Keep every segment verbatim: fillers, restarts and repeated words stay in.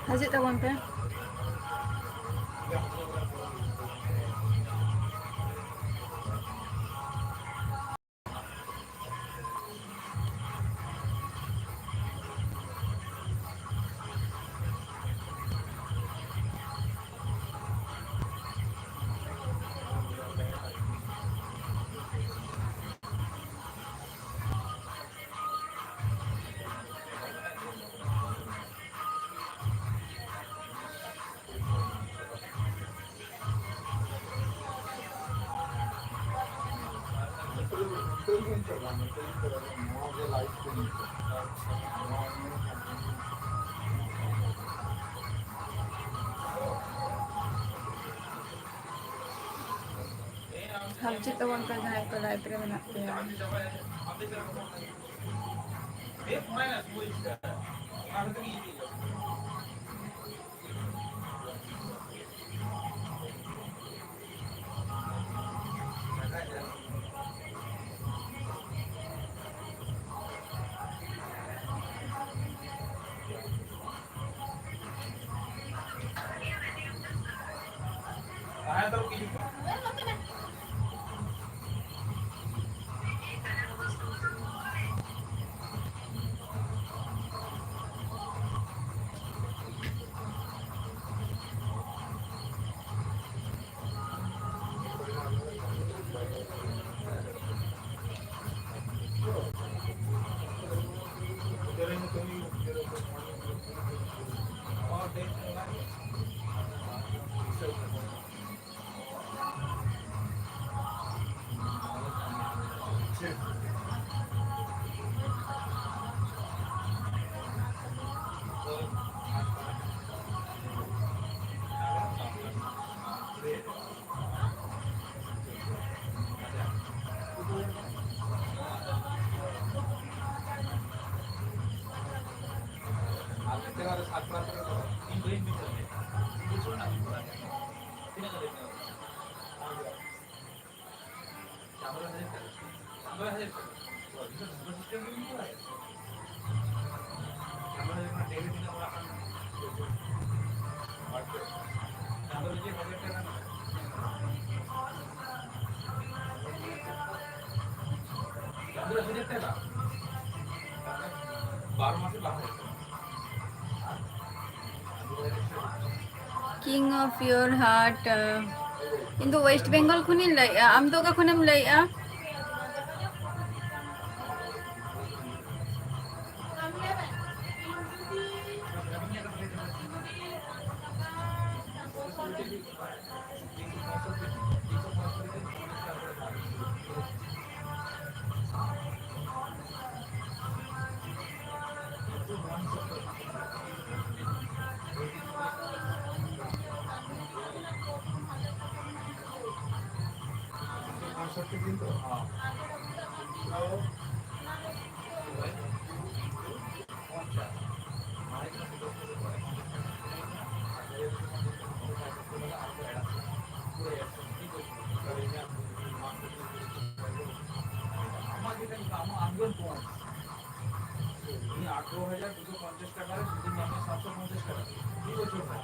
ᱦᱤᱡᱩᱜ ᱛᱟᱵᱚᱱ ᱯᱮ᱾ ᱦᱤᱡᱩᱜ ᱛᱟᱵᱚᱱ ᱯᱮ ᱡᱟᱦᱟᱸᱭ ᱠᱚ live ᱨᱮ ᱢᱮᱱᱟᱜ ᱯᱮᱭᱟ᱾ King of your heart. ᱤᱧ ᱫᱚ ᱳᱭᱮᱥᱴ ᱵᱮᱝᱜᱚᱞ ᱠᱷᱚᱱᱤᱧ ᱞᱟᱹᱭᱮᱫᱼᱟ᱾ ᱟᱢ ᱫᱚ ᱚᱠᱟ ᱠᱷᱚᱱᱮᱢ ᱞᱟᱹᱭᱮᱫᱼᱟ? ᱟᱢᱟᱜ ᱡᱮᱴᱟ ᱟᱢᱟᱜ ᱟᱢᱜᱮᱢ ᱠᱚᱢ, ᱩᱱᱤ ᱟᱴᱷᱨᱚ ᱦᱟᱡᱟᱨ ᱫᱩᱥᱚ ᱯᱚᱧᱪᱟᱥ ᱴᱟᱠᱟ ᱨᱮ ᱡᱩᱫᱤ ᱧᱟᱢᱟ ᱥᱟᱛᱥᱚ ᱯᱚᱧᱪᱟᱥ ᱴᱟᱠᱟ ᱢᱤᱫ ᱵᱚᱪᱷᱚᱨ ᱨᱮ,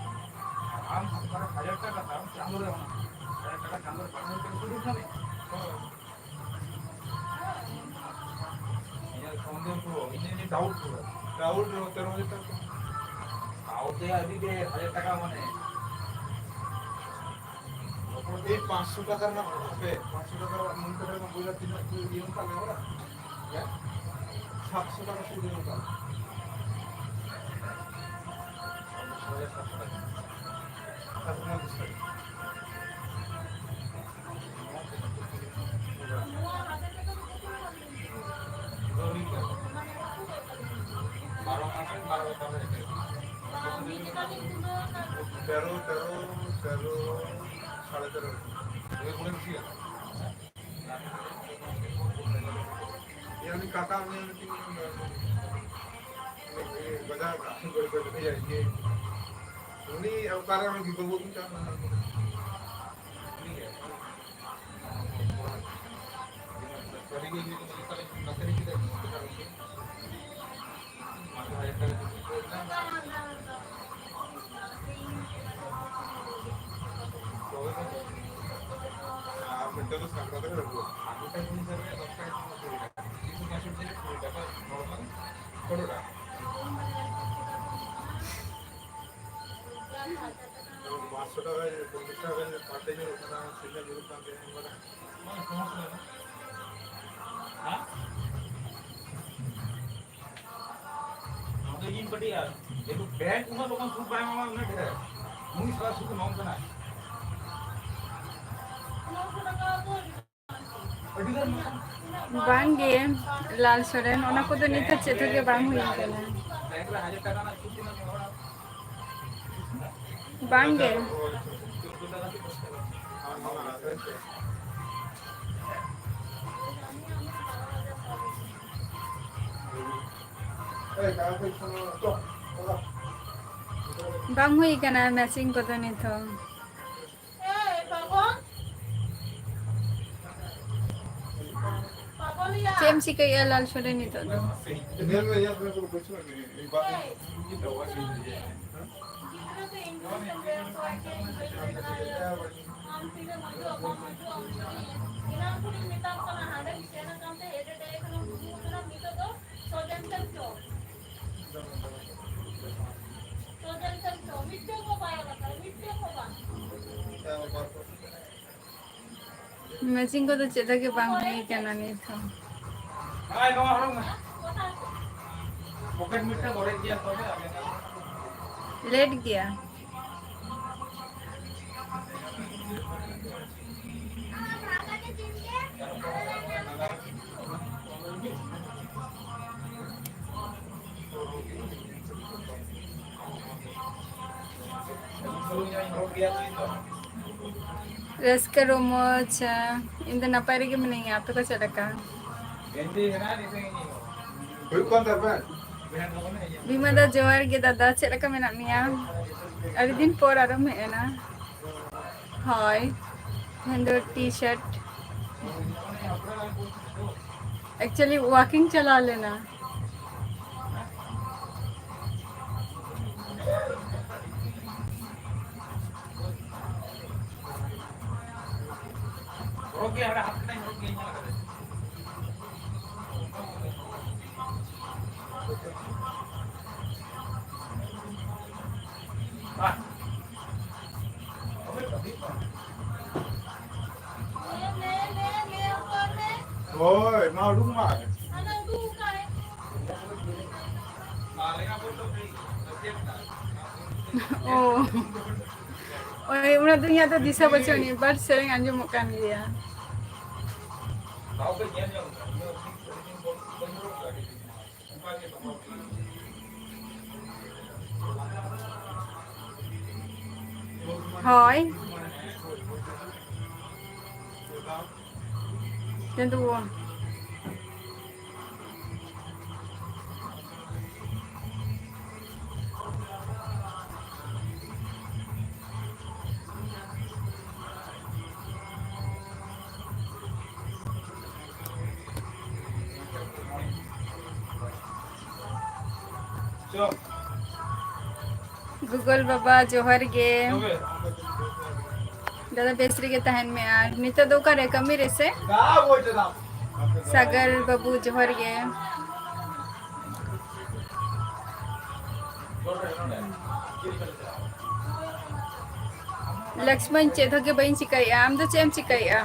ᱟᱨ ᱟᱢ ᱥᱟᱛ ᱦᱟᱡᱟᱨ ᱴᱟᱠᱟ ᱛᱟᱢ ᱪᱟᱸᱫᱳ ᱨᱮ, ᱚᱱᱟ ᱦᱟᱡᱟᱨ ᱴᱟᱠᱟ ᱪᱟᱸᱫᱳ ᱨᱮ ᱵᱟᱝ ᱦᱩᱭ ᱠᱟᱱᱟ, ᱥᱩᱫᱷᱩ ᱠᱷᱟᱱᱤ᱾ ᱤᱧᱟᱹᱜ ᱥᱚᱱᱫᱮᱦᱚ ᱯᱩᱨᱟᱹ, ᱤᱧᱟᱹᱜ ᱰᱟᱣᱩᱴ ᱯᱩᱨᱟᱹ᱾ ᱰᱟᱣᱩᱴ ᱨᱮᱦᱚᱸ ᱛᱮᱨᱚ ᱦᱟᱡᱟᱨ ᱴᱟᱠᱟ᱾ ᱛᱟᱣ ᱛᱮ ᱟᱹᱰᱤ ᱰᱷᱮᱨ, ᱦᱟᱡᱟᱨ ᱴᱟᱠᱟ ᱢᱟᱱᱮ᱾ ᱮᱭ ᱯᱟᱸᱪᱥᱚ ᱴᱟᱠᱟ ᱨᱮᱱᱟᱜ, ᱦᱟᱯᱮ, ᱯᱟᱸᱪᱥᱚ ᱴᱟᱠᱟ ᱨᱮᱱᱟᱜ ᱢᱩᱞ ᱠᱟᱛᱮ ᱨᱮᱱᱟᱜ ᱯᱚᱭᱥᱟ ᱛᱤᱱᱟᱹᱜ ᱠᱚ ᱤᱫᱤ ᱠᱟᱜ ᱢᱮᱭᱟ ᱚᱲᱟᱜ? ᱦᱮᱸ? ᱥᱟᱛᱥᱚ ᱴᱟᱠᱟ ᱥᱩᱫ ᱤᱫᱤ ᱠᱟᱜ ᱢᱮ᱾ ᱥᱟᱛᱥᱚ ᱴᱟᱠᱟ᱾ ᱥᱟᱛᱥᱚ ᱯᱚᱸᱭᱛᱨᱤᱥ ᱴᱟᱠᱟ᱾ ᱵᱟᱨᱚ ᱢᱟᱥ ᱨᱮ ᱵᱟᱨᱚ ᱵᱚᱪᱷᱚᱨ ᱨᱮ ᱦᱮᱡ ᱠᱟᱱᱟ᱾ ᱛᱮᱨᱚ, ᱛᱮᱨᱚ, ᱛᱮᱨᱚ, ᱥᱟᱲᱮ ᱛᱮᱨᱚ᱾ ᱦᱳᱭ, ᱢᱚᱬᱮ ᱵᱚᱪᱷᱚᱨ ᱜᱟᱱ᱾ ᱤᱭᱟᱹ, ᱩᱱᱤ ᱠᱟᱠᱟ, ᱩᱱᱤ ᱢᱤᱫᱴᱤᱡ, ᱩᱱᱤ ᱵᱟᱡᱟᱣ ᱠᱟᱜ, ᱜᱚᱡ, ᱜᱚᱡ, ᱤᱭᱟᱹ, ᱤᱭᱟᱹ᱾ ᱩᱱᱤ ᱚᱠᱟᱨᱮ ᱩᱱᱤ ᱵᱟᱹᱵᱩ ᱟᱹᱜᱩ ᱠᱟᱜ ᱠᱟᱱᱟ? ᱩᱱᱤ ᱜᱮ᱾ ᱥᱟᱹᱨᱤ ᱜᱮ ᱤᱧ ᱫᱚ ᱢᱟᱱᱮ ᱛᱟᱦᱞᱮ ᱱᱟᱥᱮ ᱨᱮ ᱪᱮᱫᱟᱜ ᱤᱧ ᱢᱮᱛᱟ ᱠᱚ ᱠᱟᱱᱟ? ᱯᱟᱸᱪ ᱦᱟᱡᱟᱨ ᱴᱟᱠᱟ ᱡᱩᱫᱤ ᱠᱚ ᱮᱢᱟ, ᱯᱟᱸᱪᱥᱚ ᱴᱟᱠᱟ, ᱯᱚᱧᱪᱟᱥ ᱴᱟᱠᱟ ᱯᱟᱨ ᱰᱮ ᱧᱩᱨᱩᱜ ᱠᱟᱱᱟ, ᱥᱤᱧ ᱧᱩᱨᱩᱜ ᱠᱟᱱ ᱛᱤᱧᱟ᱾ ᱱᱚᱣᱟ ᱫᱚ ᱤᱧ ᱠᱟᱹᱴᱤᱡ ᱟᱨ ᱡᱮᱦᱮᱛᱩ ᱵᱮᱝᱠ ᱩᱱᱟᱹᱜ ᱞᱚᱜᱚᱱ ᱥᱩᱫ ᱵᱟᱭ ᱮᱢᱟᱢᱟ, ᱩᱱᱟᱹᱜ ᱰᱷᱮᱨ ᱩᱱᱤ ᱥᱟᱞᱟ ᱥᱩᱫ ᱮᱢᱟᱢ ᱠᱟᱱᱟ᱾ ᱟᱹᱰᱤ ᱜᱟᱱ ᱢᱮᱱᱟᱜᱼᱟ᱾ ᱵᱟᱝᱜᱮ, ᱞᱟᱞ ᱥᱚᱨᱮᱱ, ᱚᱱᱟ ᱠᱚᱫᱚ ᱱᱤᱛ ᱦᱚᱸ ᱪᱮᱫ ᱦᱚᱸ ᱜᱮ ᱵᱟᱝ ᱦᱩᱭ ᱠᱟᱱᱟ᱾ ᱵᱮᱝᱠ ᱨᱮ ᱦᱟᱡᱟᱨ ᱴᱟᱠᱟ ᱨᱮᱱᱟᱜ ᱥᱩᱫ ᱛᱤᱱᱟᱹᱜ ᱧᱟᱢᱚᱜᱼᱟ? ᱵᱟᱝᱜᱮ᱾ ᱵᱟᱝ ᱦᱩᱭ ᱠᱟᱱᱟ ᱢᱮᱪᱤᱝ ᱠᱚᱫᱚ ᱱᱤᱛ ᱦᱚᱸ᱾ ᱪᱮᱫ ᱮᱢ ᱪᱤᱠᱟᱹᱭᱮᱫᱼᱟ ᱞᱟᱞ ᱥᱚᱨᱮᱱ ᱱᱤᱛᱚᱜ ᱫᱚ? ᱢᱮᱪᱤᱝ ᱠᱚᱫᱚ ᱪᱮᱫ ᱞᱟᱹᱜᱤᱫ ᱵᱟᱝ ᱦᱩᱭ ᱠᱟᱱᱟ ᱱᱤᱛ ᱦᱚᱸ᱾ ᱯᱚᱠᱮᱴ ᱢᱤᱫᱴᱟᱝ ᱚᱲᱮᱡ ᱜᱮᱭᱟ ᱛᱚᱵᱮ ᱟᱵᱮᱱᱟᱜ᱾ ᱞᱮᱴ ᱜᱮᱭᱟ᱾ ᱨᱟᱹᱥᱠᱟᱹ ᱨᱚᱢᱚᱡᱽ, ᱤᱧ ᱫᱚ ᱱᱟᱯᱟᱭ ᱨᱮᱜᱮ ᱢᱤᱱᱟᱹᱧᱟ, ᱟᱯᱮ ᱠᱚ ᱪᱮᱫ ᱞᱮᱠᱟ? ᱦᱩᱭᱩᱜ ᱠᱟᱱ ᱛᱟᱯᱮ? ᱵᱤᱢᱟ ᱫᱟ, ᱡᱚᱦᱟᱨ ᱜᱮ ᱫᱟᱫᱟ, ᱪᱮᱫ ᱞᱮᱠᱟ ᱢᱮᱱᱟᱜ ᱢᱮᱭᱟ? ᱟᱹᱰᱤ ᱫᱤᱱ ᱯᱚᱨ ᱟᱨᱚᱢ ᱦᱮᱡ ᱮᱱᱟ᱾ ᱦᱳᱭ, ᱛᱮᱦᱮᱧ ᱫᱚ ᱴᱤ ᱥᱟᱨᱴ, actually walking ᱪᱟᱞᱟᱣ ᱞᱮᱱᱟ᱾ ᱦᱳᱭ, ᱢᱟ ᱩᱰᱩᱠ ᱢᱟ᱾ ᱚ᱾ ᱳᱭ, ᱩᱱᱟᱹᱜ ᱫᱚ ᱤᱧᱟᱹᱜ ᱫᱚ ᱫᱤᱥᱟᱹ ᱵᱟᱹᱪᱩᱜ ᱟᱹᱱᱤᱡ, but ᱥᱮᱨᱮᱧ ᱟᱸᱡᱚᱢᱚᱜ ᱠᱟᱱ ᱜᱮᱭᱟ᱾ ᱦᱳᱭ᱾ ᱪᱟᱸᱫᱳ᱾ ᱜᱩᱜᱚᱞ ᱵᱟᱵᱟ, ᱡᱚᱦᱟᱨ ᱜᱮ᱾ ᱫᱟᱫᱟ, ᱵᱮᱥ ᱨᱮᱜᱮ ᱛᱟᱦᱮᱱ ᱢᱮ᱾ ᱟᱨ ᱱᱤᱛᱚᱜ ᱫᱚ ᱚᱠᱟᱨᱮ, ᱠᱟᱹᱢᱤ ᱨᱮ ᱥᱮ? ᱥᱟᱜᱚᱨ ᱵᱟᱹᱵᱩ, ᱡᱚᱦᱟᱨ ᱜᱮ᱾ ᱞᱚᱠᱥᱢᱚᱱ, ᱪᱮᱫ ᱦᱚᱸ ᱜᱮ ᱵᱟᱹᱧ ᱪᱤᱠᱟᱹᱭᱮᱫᱼᱟ᱾ ᱟᱢ ᱫᱚ ᱪᱮᱫ ᱮᱢ ᱪᱤᱠᱟᱹᱭᱮᱫᱼᱟ?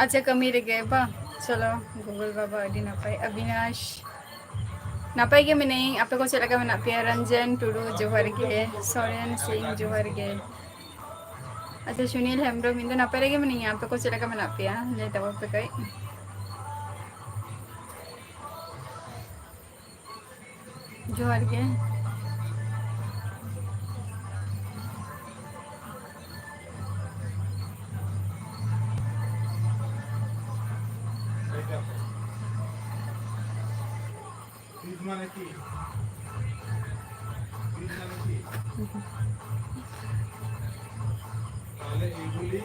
ᱟᱪᱪᱷᱟ, ᱠᱟᱹᱢᱤ ᱨᱮᱜᱮ ᱵᱟ? ᱪᱚᱞᱚ, ᱜᱩᱜᱚᱞ ᱵᱟᱵᱟ ᱟᱹᱰᱤ ᱱᱟᱯᱟᱭ᱾ ᱚᱵᱤᱱᱟᱥ, ᱱᱟᱯᱟᱭ ᱜᱮ ᱢᱮᱱᱟᱹᱧ᱾ ᱟᱯᱮ ᱠᱚ ᱪᱮᱫ ᱞᱮᱠᱟ ᱢᱮᱱᱟᱜ ᱯᱮᱭᱟ? ᱨᱚᱧᱡᱚᱱ ᱴᱩᱰᱩ, ᱡᱚᱦᱟᱨ ᱜᱮ᱾ ᱥᱚᱨᱮᱱ ᱥᱤᱝ, ᱡᱚᱦᱟᱨ ᱜᱮ᱾ ᱟᱪᱪᱷᱟ, ᱥᱩᱱᱤᱞ ᱦᱮᱢᱵᱨᱚᱢ, ᱤᱧ ᱫᱚ ᱱᱟᱯᱟᱭ ᱨᱮᱜᱮ ᱢᱮᱱᱟᱹᱧᱟ᱾ ᱟᱯᱮ ᱠᱚ ᱪᱮᱫ ᱞᱮᱠᱟ ᱢᱮᱱᱟᱜ ᱯᱮᱭᱟ? ᱞᱟᱹᱭ ᱛᱟᱵᱚᱱ ᱯᱮ ᱠᱟᱹᱡ᱾ ᱡᱚᱦᱟᱨ ᱜᱮ᱾ ᱵᱤᱡ ᱢᱟᱱᱮ ᱪᱮᱫ? ᱵᱤᱡ ᱢᱟᱱᱮ ᱪᱮᱫ? তাহলে এগুলি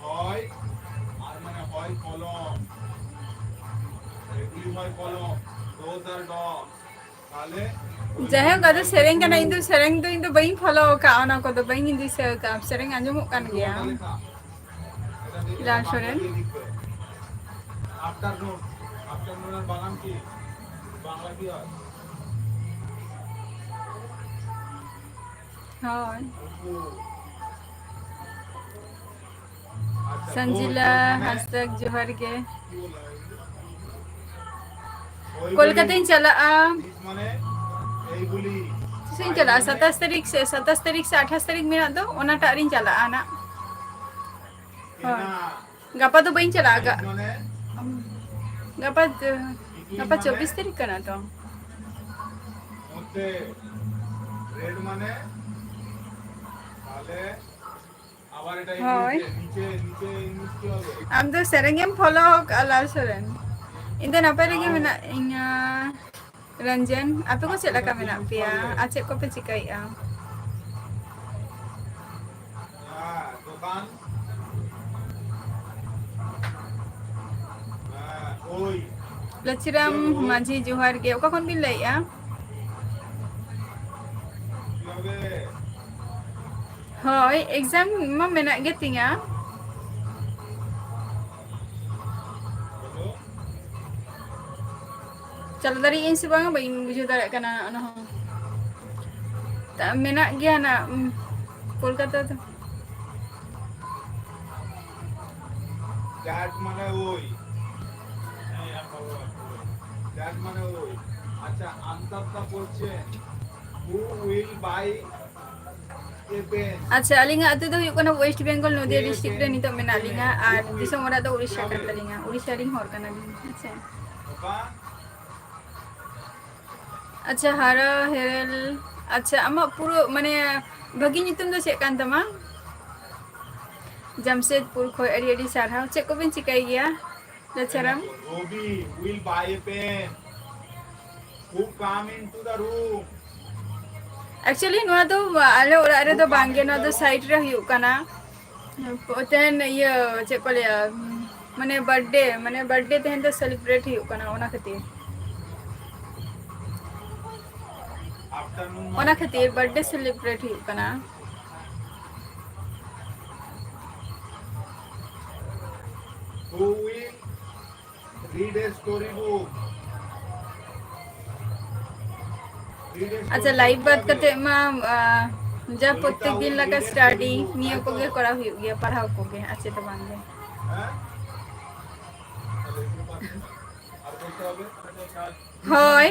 হয়, আর মানে হয় কলম। এগুলি হয় কলম। Those are dogs. তাহলে ᱡᱟᱭᱦᱳᱠ, ᱟᱫᱚ ᱥᱮᱨᱮᱧ ᱠᱟᱱᱟ, ᱤᱧ ᱫᱚ ᱥᱮᱨᱮᱧ ᱫᱚ ᱤᱧ ᱫᱚ ᱵᱟᱹᱧ ᱯᱷᱚᱞᱳ ᱟᱠᱟᱫᱼᱟ, ᱚᱱᱟ ᱠᱚᱫᱚ ᱵᱟᱹᱧ ᱫᱤᱥᱟᱹ ᱟᱠᱟᱫᱼᱟ᱾ ᱥᱮᱨᱮᱧ ᱟᱸᱡᱚᱢᱚᱜ ᱠᱟᱱ ᱜᱮᱭᱟ᱾ ᱚᱠᱟ ᱞᱮᱠᱟ? ᱞᱟᱞ ᱥᱚᱨᱮᱱ᱾ Afternoon, afternoon এর বানান কি? বাংলা কি হয়? ᱦᱳᱭ᱾ ᱟᱪᱪᱷᱟ, ᱥᱟᱱᱡᱤᱞᱟ ᱦᱳᱭ, ᱢᱟᱱᱮ ᱦᱟᱸᱥᱫᱟ, ᱡᱚᱦᱟᱨ ᱜᱮ᱾ ᱦᱳᱭ, ᱠᱳᱞᱠᱟᱛᱟᱧ ᱪᱟᱞᱟᱜᱼᱟ᱾ ᱢᱟᱱᱮ ᱮᱭ ᱵᱩᱞᱤ᱾ ᱛᱤᱥᱤᱧ ᱪᱟᱞᱟᱜᱼᱟ? ᱥᱟᱛᱟᱥ ᱛᱟᱹᱨᱤᱠᱷ ᱥᱮ, ᱥᱟᱛᱟᱥ ᱛᱟᱹᱨᱤᱠᱷ ᱥᱮ ᱟᱴᱷᱟᱥ ᱛᱟᱹᱨᱤᱠᱷ ᱢᱮᱱᱟᱜ ᱫᱚ, ᱚᱱᱟᱴᱟᱜ ᱨᱤᱧ ᱪᱟᱞᱟᱜᱼᱟ ᱱᱟᱜ᱾ ᱦᱳᱭ᱾ ᱜᱟᱯᱟ ᱫᱚ ᱵᱟᱹᱧ ᱪᱟᱞᱟᱜᱼᱟ᱾ ᱜᱟ-, ᱜᱟᱯᱟ ᱫᱚ, ᱜᱟᱯᱟ ᱪᱚᱵᱵᱤᱥ ᱛᱟᱹᱨᱤᱠᱷ ᱠᱟᱱᱟ ᱛᱚ᱾ ᱦᱳᱭ᱾ ᱟᱢ ᱫᱚ ᱥᱮᱨᱮᱧ ᱮᱢ ᱯᱷᱚᱞᱳ ᱟᱠᱟᱫᱼᱟ, ᱞᱟᱞ ᱥᱚᱨᱮᱱ? ᱤᱧ ᱫᱚ ᱱᱟᱯᱟᱭ ᱨᱮᱜᱮ ᱢᱮᱱᱟᱜ ᱤᱧᱟ᱾ ᱨᱚᱧᱡᱚᱱ, ᱟᱯᱮ ᱠᱚ ᱪᱮᱫ ᱞᱮᱠᱟ ᱢᱮᱱᱟᱜ ᱯᱮᱭᱟ? ᱟᱨ ᱪᱮᱫ ᱠᱚᱯᱮ ᱪᱤᱠᱟᱹᱭᱮᱫᱼᱟ? ᱞᱟᱪᱷᱤᱨᱟᱢ ᱢᱟᱹᱡᱷᱤ, ᱡᱚᱦᱟᱨ ᱜᱮ᱾ ᱚᱠᱟ ᱠᱷᱚᱱ ᱵᱤᱱ ᱞᱟᱹᱭᱮᱫᱼᱟ? ᱦᱳᱭ, ᱮᱠᱡᱟᱢ ᱢᱟ ᱢᱮᱱᱟᱜ ᱜᱮ ᱛᱤᱧᱟ᱾ ᱪᱟᱞᱟᱣ ᱫᱟᱲᱮᱭᱟᱜ ᱟᱹᱧ ᱥᱮ ᱵᱟᱝᱟ, ᱵᱟᱹᱧ ᱵᱩᱡᱷᱟᱹᱣ ᱫᱟᱲᱮᱭᱟᱜ ᱠᱟᱱᱟ ᱚᱱᱟ ᱦᱚᱸ᱾ ᱛᱟ-, ᱢᱮᱱᱟᱜ ᱜᱮᱭᱟ ᱱᱟ, ᱩᱢ, ᱠᱳᱞᱠᱟᱛᱟ ᱫᱚ᱾ ᱡᱟᱴ ᱢᱟᱱᱮ ᱳᱭ᱾ ᱡᱟᱴ ᱢᱟᱱᱮ ᱳᱭ᱾ আচ্ছা, আন্তারটা বলছেন, who will buy a pen? ᱟᱪᱪᱷᱟ, ᱟᱹᱞᱤᱧᱟᱜ ᱟᱹᱛᱩ ᱫᱚ ᱦᱩᱭᱩᱜ ᱠᱟᱱᱟ ᱳᱭᱮᱥᱴ ᱵᱮᱝᱜᱚᱞ, ᱱᱚᱫᱤᱭᱟ ᱰᱤᱥᱴᱨᱤᱠᱴ ᱨᱮ ᱱᱤᱛᱚᱜ ᱢᱮᱱᱟᱜ ᱞᱤᱧᱟ᱾ ᱟᱨ ᱫᱤᱥᱚᱢ ᱚᱲᱟᱜ ᱫᱚ ᱩᱲᱤᱥᱥᱟ ᱠᱟᱱ ᱛᱟᱹᱞᱤᱧᱟ, ᱩᱲᱤᱥᱥᱟ ᱨᱤᱱ ᱦᱚᱲ ᱠᱟᱱᱟᱞᱤᱧ᱾ ᱟᱪᱪᱷᱟ᱾ ᱟᱪᱪᱷᱟ, ᱦᱟᱨᱟ ᱦᱮᱨᱮᱞ᱾ ᱟᱪᱪᱷᱟ, ᱟᱢᱟᱜ ᱯᱩᱨᱟᱹ ᱢᱟᱱᱮ ᱵᱷᱟᱹᱜᱤ ᱧᱩᱛᱩᱢ ᱫᱚ ᱪᱮᱫ ᱠᱟᱱ ᱛᱟᱢᱟ? ᱡᱟᱢᱥᱮᱫᱽᱯᱩᱨ ᱠᱷᱚᱱ ᱟᱹᱰᱤ ᱟᱹᱰᱤ ᱥᱟᱨᱦᱟᱣ᱾ ᱪᱮᱫ ᱠᱚᱵᱤᱱ ᱪᱤᱠᱟᱹᱭ ᱜᱮᱭᱟ? ᱫᱟᱪᱟᱨᱟᱢ? Robi will buy a pen. Who come into the room? Actually ᱱᱚᱣᱟ ᱫᱚ ᱟᱞᱮ ᱚᱲᱟᱜ ᱨᱮᱫᱚ ᱵᱟᱝᱜᱮ, ᱱᱚᱣᱟ ᱫᱚ side ᱨᱮ ᱦᱩᱭᱩᱜ ᱠᱟᱱᱟ᱾ ᱛᱮᱦᱮᱧ ᱤᱭᱟᱹ ᱪᱮᱫ ᱠᱚ ᱞᱟᱹᱭᱟ, ᱢᱟᱱᱮ birthday, ᱢᱟᱱᱮ birthday ᱛᱮᱦᱮᱧ ᱫᱚ celebrate ᱦᱩᱭᱩᱜ ᱠᱟᱱᱟ, ᱚᱱᱟ ᱠᱷᱟᱹᱛᱤᱨ᱾ ᱚᱱᱟ ᱠᱷᱟᱹᱛᱤᱨ birthday celebrate ᱦᱩᱭᱩᱜ ᱠᱟᱱᱟ᱾ Who will read a story book? Read a story book. ᱟᱪᱪᱷᱟ, live ᱵᱟᱫ ᱠᱟᱛᱮ ᱢᱟ, ᱟ, ᱡᱟ ᱯᱨᱚᱛᱮᱠ ᱫᱤᱱ ᱞᱮᱠᱟ study ᱱᱤᱭᱟᱹ ᱠᱚᱜᱮ ᱠᱚᱨᱟᱣ ᱦᱩᱭᱩᱜ ᱜᱮᱭᱟ, ᱯᱟᱲᱦᱟᱣ ᱠᱚᱜᱮ, ᱟᱨ ᱪᱮᱫ ᱦᱚᱸ ᱵᱟᱝ ᱜᱮ᱾ ᱦᱮᱸ? ᱦᱳᱭ,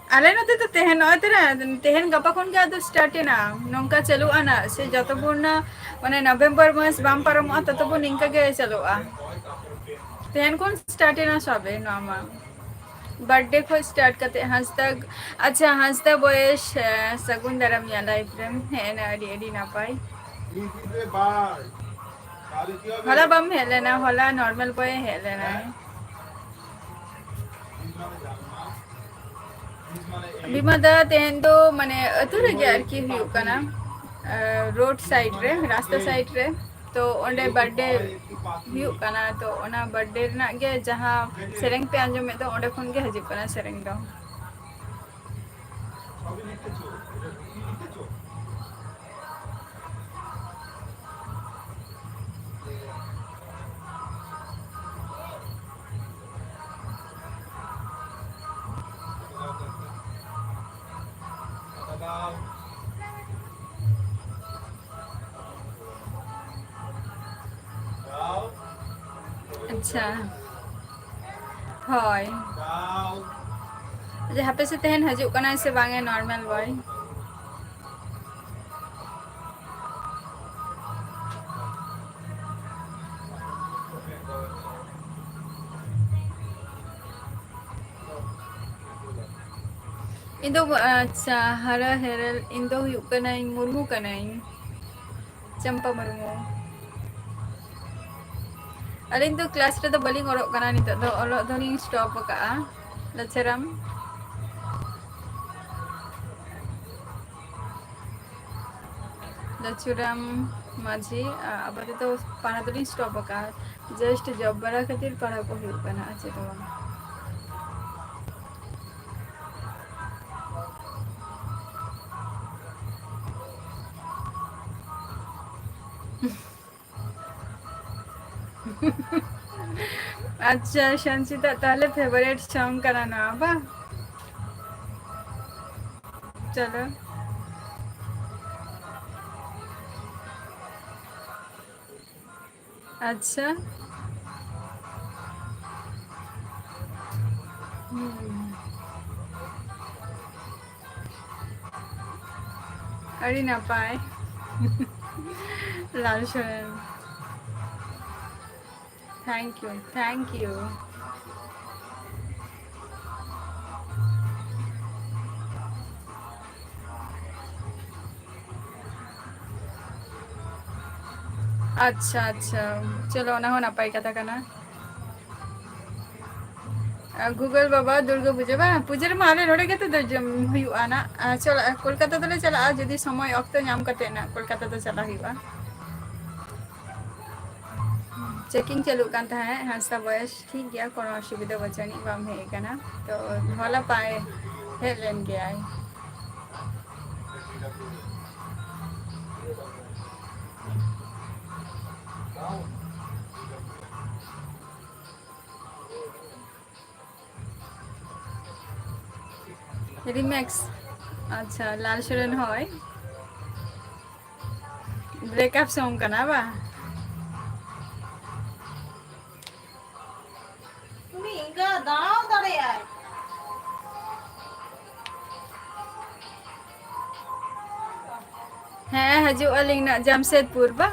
ᱟᱞᱮ ᱱᱚᱛᱮ ᱫᱚ ᱛᱮᱦᱮᱧ, ᱱᱚᱜᱼᱚᱭ ᱛᱚᱨᱟ, ᱛᱮᱦᱮᱧ ᱜᱟᱯᱟ ᱠᱷᱚᱱ ᱜᱮ ᱟᱫᱚ start ᱮᱱᱟ᱾ ᱱᱚᱝᱠᱟ ᱪᱟᱹᱞᱩᱜᱼᱟ ᱱᱟᱜ, ᱥᱮ ᱡᱚᱛᱚ ᱵᱷᱳᱨ ᱱᱟ, ᱢᱟᱱᱮ, November ᱢᱟᱥ ᱵᱟᱝ ᱯᱟᱨᱚᱢᱚᱜᱼᱟ, ᱛᱚᱛᱚ ᱵᱷᱳᱨ ᱱᱤᱝᱠᱟ ᱜᱮ ᱪᱟᱹᱞᱩᱜᱼᱟ᱾ ᱛᱮᱦᱮᱧ ᱠᱷᱚᱱ start ᱮᱱᱟ ᱥᱚᱵᱮ ᱱᱚᱣᱟ ᱢᱟ᱾ Birthday ᱠᱷᱚᱱ start ᱠᱟᱛᱮ ᱦᱟᱸᱥᱫᱟ, ᱟᱪᱪᱷᱟ, ᱦᱟᱸᱥᱫᱟ ᱵᱚᱭᱮᱥ, ᱮ, ᱥᱟᱹᱜᱩᱱ ᱫᱟᱨᱟᱢ ᱭᱟ live ᱨᱮᱢ ᱦᱮᱡ ᱮᱱᱟ, ᱟᱹᱰᱤ ᱟᱹᱰᱤ ᱱᱟᱯᱟᱭ᱾ ᱦᱚᱞᱟ ᱵᱟᱢ ᱦᱮᱡ ᱞᱮᱱᱟ, ᱦᱚᱞᱟ normal boy ᱮ ᱦᱮᱡ ᱞᱮᱱᱟᱭ᱾ ᱵᱤᱢᱟ ᱫᱟ ᱛᱮᱦᱮᱧ ᱫᱚ ᱢᱟᱱᱮ ᱟᱹᱛᱩ ᱨᱮᱜᱮ ᱟᱨᱠᱤ ᱦᱩᱭᱩᱜ ᱠᱟᱱᱟ, ᱮ, road side ᱨᱮ, ᱨᱟᱥᱛᱟ side ᱨᱮ᱾ ᱛᱚ ᱚᱸᱰᱮ birthday ᱦᱩᱭᱩᱜ ᱠᱟᱱᱟ, ᱛᱚ ᱚᱱᱟ birthday ᱨᱮᱱᱟᱜ ᱜᱮ ᱡᱟᱦᱟᱸ ᱥᱮᱨᱮᱧ ᱯᱮ ᱟᱸᱡᱚᱢᱮᱫ ᱫᱚ, ᱚᱸᱰᱮ ᱠᱷᱚᱱ ᱜᱮ ᱦᱤᱡᱩᱜ ᱠᱟᱱᱟ ᱥᱮᱨᱮᱧ ᱫᱚ᱾ ᱟᱪᱪᱷᱟ, ᱦᱳᱭ᱾ ᱡᱮ ᱦᱟᱯᱮ ᱥᱮ ᱛᱮᱦᱮᱧ ᱦᱤᱡᱩᱜ ᱠᱟᱱᱟᱭ ᱥᱮ ᱵᱟᱝ ᱮ normal boy᱾ ᱤᱧ ᱫᱚ, ᱟᱪᱪᱷᱟ, ᱦᱟᱨᱟ ᱦᱮᱨᱮᱞ, ᱤᱧ ᱫᱚ ᱦᱩᱭᱩᱜ ᱠᱟᱹᱱᱟᱹᱧ ᱢᱩᱨᱢᱩ ᱠᱟᱹᱱᱟᱹᱧ, ᱪᱟᱢᱯᱟ ᱢᱩᱨᱢᱩ᱾ ᱟᱹᱞᱤᱧ ᱫᱚ ᱠᱞᱟᱥ ᱨᱮᱫᱚ ᱵᱟᱹᱞᱤᱧ ᱚᱞᱚᱜ ᱠᱟᱱᱟ ᱱᱤᱛᱚᱜ ᱫᱚ, ᱚᱞᱚᱜ ᱫᱚᱞᱤᱧ ᱥᱴᱚᱯ ᱟᱠᱟᱜᱼᱟ᱾ ᱞᱟᱪᱷᱟᱨᱟᱢ, ᱞᱟᱪᱷᱩᱨᱟᱢ ᱢᱟᱹᱡᱷᱤ, ᱟ-, ᱟᱯᱟᱛᱚᱛᱚ ᱯᱟᱲᱦᱟᱣ ᱫᱚᱞᱤᱧ ᱥᱴᱚᱯ ᱟᱠᱟᱜᱼᱟ, ᱡᱟᱥᱴ ᱡᱚᱵ ᱵᱟᱲᱟ ᱠᱷᱟᱹᱛᱤᱨ ᱯᱟᱲᱦᱟᱣ ᱠᱚ ᱦᱩᱭᱩᱜ ᱠᱟᱱᱟ, ᱟᱨ ᱪᱮᱫ ᱦᱚᱸ ᱵᱟᱝ᱾ ᱟᱪᱪᱷᱟ, ᱥᱚᱧᱪᱤᱛᱟ, ᱛᱟᱦᱞᱮ ᱯᱷᱮᱵᱟᱨᱮᱴ ᱥᱚᱝ ᱠᱟᱱᱟ ᱱᱚᱣᱟ, ᱵᱟᱝ? ᱪᱚᱞᱚ᱾ ᱟᱪᱪᱷᱟ᱾ ᱦᱩᱸ᱾ ᱟᱹᱰᱤ ᱱᱟᱯᱟᱭ᱾ ᱞᱟᱞ Soren. Thank you, thank you. ᱟᱪᱪᱷᱟ, ᱟᱪᱪᱷᱟ, ᱪᱚᱞᱚ, ᱚᱱᱟ ᱦᱚᱸ ᱱᱟᱯᱟᱭ ᱠᱟᱛᱷᱟ ᱠᱟᱱᱟ᱾ ᱟᱨ ᱜᱩᱜᱚᱞ ᱵᱟᱵᱟ ᱫᱩᱨᱜᱟᱹ ᱯᱩᱡᱟᱹ ᱵᱟᱝ, ᱯᱩᱡᱟᱹ ᱨᱮᱢᱟ ᱟᱞᱮ ᱱᱚᱰᱮ ᱜᱮᱛᱚ ᱫᱚ ᱡᱚᱢ ᱦᱩᱭᱩᱜᱼᱟ ᱱᱟᱜ᱾ ᱟᱨ ᱪᱟᱞᱟᱜ, ᱠᱳᱞᱠᱟᱛᱟ ᱫᱚᱞᱮ ᱪᱟᱞᱟᱜᱼᱟ, ᱡᱩᱫᱤ ᱥᱚᱢᱚᱭ ᱚᱠᱛᱚ ᱧᱟᱢ ᱠᱟᱛᱮ ᱱᱟᱜ ᱠᱳᱞᱠᱟᱛᱟ ᱫᱚ ᱪᱟᱞᱟᱜ ᱦᱩᱭᱩᱜᱼᱟ᱾ ᱪᱮᱠᱤᱝ ᱪᱟᱹᱞᱩᱜ ᱠᱟᱱ ᱛᱟᱦᱮᱸᱫ, ᱦᱟᱸᱥᱫᱟ ᱵᱚᱭᱮᱥ ᱴᱷᱤᱠ ᱜᱮᱭᱟ, ᱠᱳᱱᱳ ᱚᱥᱩᱵᱤᱫᱷᱟ ᱵᱟᱹᱪᱩᱜ ᱟᱹᱱᱤᱡ, ᱵᱟᱢ ᱦᱮᱡ ᱟᱠᱟᱱᱟ᱾ ᱛᱚ ᱦᱚᱞᱟ ᱯᱟᱭ ᱦᱮᱡ ᱞᱮᱱ ᱜᱮᱭᱟᱭ᱾ ᱨᱤᱢᱮᱠᱥ᱾ ᱟᱪᱪᱷᱟ, ᱞᱟᱞ ᱥᱚᱨᱮᱱ, ᱦᱳᱭ᱾ ᱵᱨᱮᱠᱟᱯ ᱥᱚᱝ ᱠᱟᱱᱟ ᱵᱟ? ᱩᱱᱤ ᱮᱸᱜᱟ ᱫᱟᱬᱟᱣ ᱫᱟᱲᱮᱭᱟᱜᱼᱟᱭ᱾ ᱦᱮᱸ, ᱦᱤᱡᱩᱜ ᱟᱹᱞᱤᱧ ᱱᱟᱜ ᱡᱟᱢᱥᱮᱫᱽᱯᱩᱨ ᱵᱟ?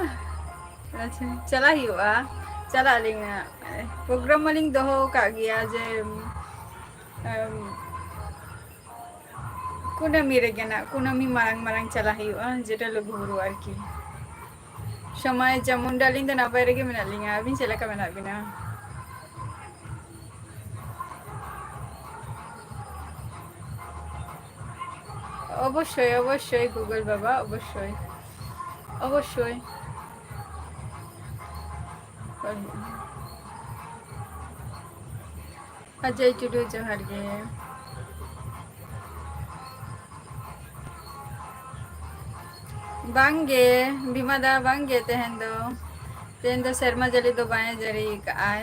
ᱟᱪᱪᱷᱟ, ᱪᱟᱞᱟᱜ ᱦᱩᱭᱩᱜᱼᱟ, ᱪᱟᱞᱟᱜ ᱟᱹᱞᱤᱧ ᱱᱟᱜ᱾ ᱯᱨᱳᱜᱨᱟᱢ ᱢᱟᱞᱤᱧ ᱫᱚᱦᱚ ᱟᱠᱟᱫ ᱜᱮᱭᱟ ᱡᱮ, ᱮᱢ, ᱠᱩᱱᱟᱹᱢᱤ ᱨᱮᱜᱮ ᱱᱟᱜ, ᱠᱩᱱᱟᱹᱢᱤ ᱢᱟᱨᱟᱝ ᱢᱟᱨᱟᱝ ᱪᱟᱞᱟᱜ ᱦᱩᱭᱩᱜᱼᱟ, ᱡᱮᱴᱟ ᱞᱩᱜᱩᱵᱩᱨᱩ ᱟᱨᱠᱤ᱾ ᱥᱚᱢᱟᱭ ᱡᱮᱢᱚᱱ, ᱟᱹᱞᱤᱧ ᱫᱚ ᱱᱟᱯᱟᱭ ᱨᱮᱜᱮ ᱢᱮᱱᱟᱜ ᱞᱤᱧᱟ, ᱟᱹᱵᱤᱱ ᱪᱮᱫ ᱞᱮᱠᱟ ᱢᱮᱱᱟᱜ ᱵᱤᱱᱟ? ᱚᱵᱚᱥᱥᱳᱭ, ᱚᱵᱚᱥᱥᱳᱭ Google ᱵᱟᱵᱟ, ᱚᱵᱚᱥᱥᱳᱭ, ᱚᱵᱚᱥᱥᱳᱭ᱾ ᱚᱡᱚᱭ ᱴᱩᱰᱩ, ᱡᱚᱦᱟᱨ ᱜᱮ᱾ ᱵᱟᱝᱜᱮ, ᱵᱤᱢᱟ ᱫᱟ, ᱵᱟᱝᱜᱮ ᱛᱮᱦᱮᱧ ᱫᱚ᱾ ᱛᱮᱦᱮᱧ ᱫᱚ ᱥᱮᱨᱢᱟ ᱡᱟᱹᱲᱤ ᱫᱚ ᱵᱟᱭ ᱡᱟᱹᱲᱤ ᱟᱠᱟᱫᱼᱟᱭ᱾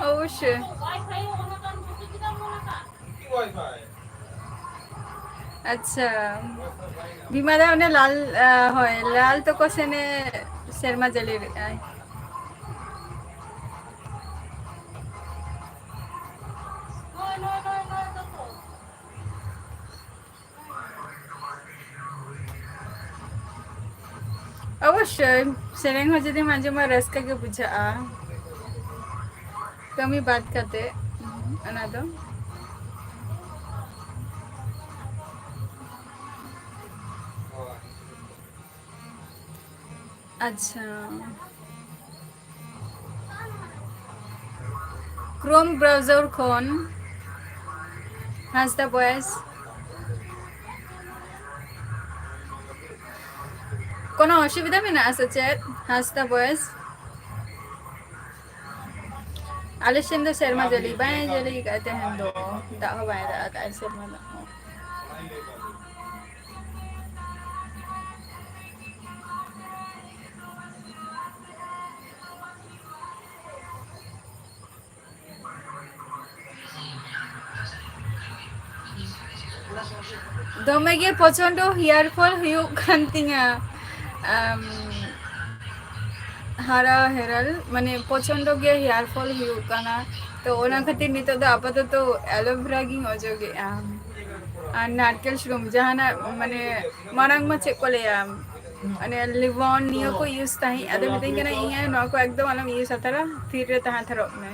অবশ্যই। আচ্ছা, বিমা দা, মানে লাল, আহ, হয়, লাল তো কোসেনে শর্মা জলি রে, আয়। ᱚᱵᱚᱥᱥᱳᱭ, ᱥᱮᱨᱮᱧ ᱦᱚᱸ ᱡᱩᱫᱤᱢ ᱟᱸᱡᱚᱢᱟ, ᱨᱟᱹᱥᱠᱟᱹ ᱜᱮ ᱵᱩᱡᱷᱟᱹᱜᱼᱟ᱾ ᱠᱟᱹᱢᱤ ᱵᱟᱫ ᱠᱟᱛᱮ, ᱚᱱᱟ ᱫᱚ᱾ ᱟᱪᱪᱷᱟ᱾ Chrome browser ᱠᱷᱚᱱ ᱦᱟᱸᱥᱫᱟ voice᱾ ᱠᱳᱱᱳ ᱚᱥᱩᱵᱤᱫᱷᱟ ᱢᱮᱱᱟᱜᱼᱟ ᱥᱮ ᱪᱮᱫ, ᱦᱟᱸᱥᱫᱟ voice? ᱟᱞᱮ ᱥᱮᱱ ᱫᱚ ᱥᱮᱨᱢᱟ ᱡᱟᱹᱲᱤ ᱵᱟᱭ ᱡᱟᱹᱲᱤ ᱟᱠᱟᱫᱼᱟ ᱛᱮᱦᱮᱧ ᱫᱚ, ᱫᱟᱜ ᱦᱚᱸ ᱵᱟᱭ ᱫᱟᱜ ᱟᱠᱟᱫᱼᱟ ᱥᱮᱨᱢᱟ ᱫᱟᱜ ᱦᱚᱸ᱾ ᱫᱚᱢᱮ ᱜᱮ ᱯᱨᱚᱪᱚᱱᱰᱚ hair fall ᱦᱩᱭᱩᱜ ᱠᱟᱱ ᱛᱤᱧᱟ᱾ ᱟᱢ, ᱦᱟᱨᱟ ᱦᱮᱨᱟᱞ, ᱢᱟᱱᱮ, ᱯᱨᱚᱪᱚᱱᱰᱚ ᱜᱮ hair fall ᱦᱩᱭᱩᱜ ᱠᱟᱱᱟ᱾ ᱛᱚ, ᱚᱱᱟ ᱠᱷᱟᱹᱛᱤᱨ ᱱᱤᱛᱚᱜ ᱫᱚ ᱟᱯᱟᱛᱚᱛᱚ aloe vera ᱜᱤᱧ ᱚᱡᱚᱜᱮᱜᱼᱟ᱾ ᱟᱨ ᱱᱟᱨᱠᱮᱞ ᱥᱩᱱᱩᱢ, ᱡᱟᱦᱟᱱᱟᱜ ᱢᱟᱱᱮ ᱢᱟᱲᱟᱝ ᱢᱟ ᱪᱮᱫ ᱠᱚ ᱞᱟᱹᱭᱟ, ᱢᱟᱱᱮ ᱞᱤᱵᱚᱱ ᱱᱤᱭᱟᱹ ᱠᱚ ᱤᱭᱩᱡᱽ ᱛᱟᱦᱮᱸᱫ᱾ ᱟᱫᱚ ᱢᱤᱛᱟᱹᱧ ᱠᱟᱱᱟ, ᱤᱧ ᱟᱭᱳ, ᱱᱚᱣᱟ ᱠᱚ ᱮᱠᱫᱚᱢ ᱟᱞᱚᱢ ᱤᱭᱩᱡᱽ ᱦᱟᱛᱟᱲᱟ, ᱛᱷᱤᱨ ᱨᱮ ᱛᱟᱦᱮᱸ ᱦᱟᱛᱟᱲᱚᱜ ᱢᱮ᱾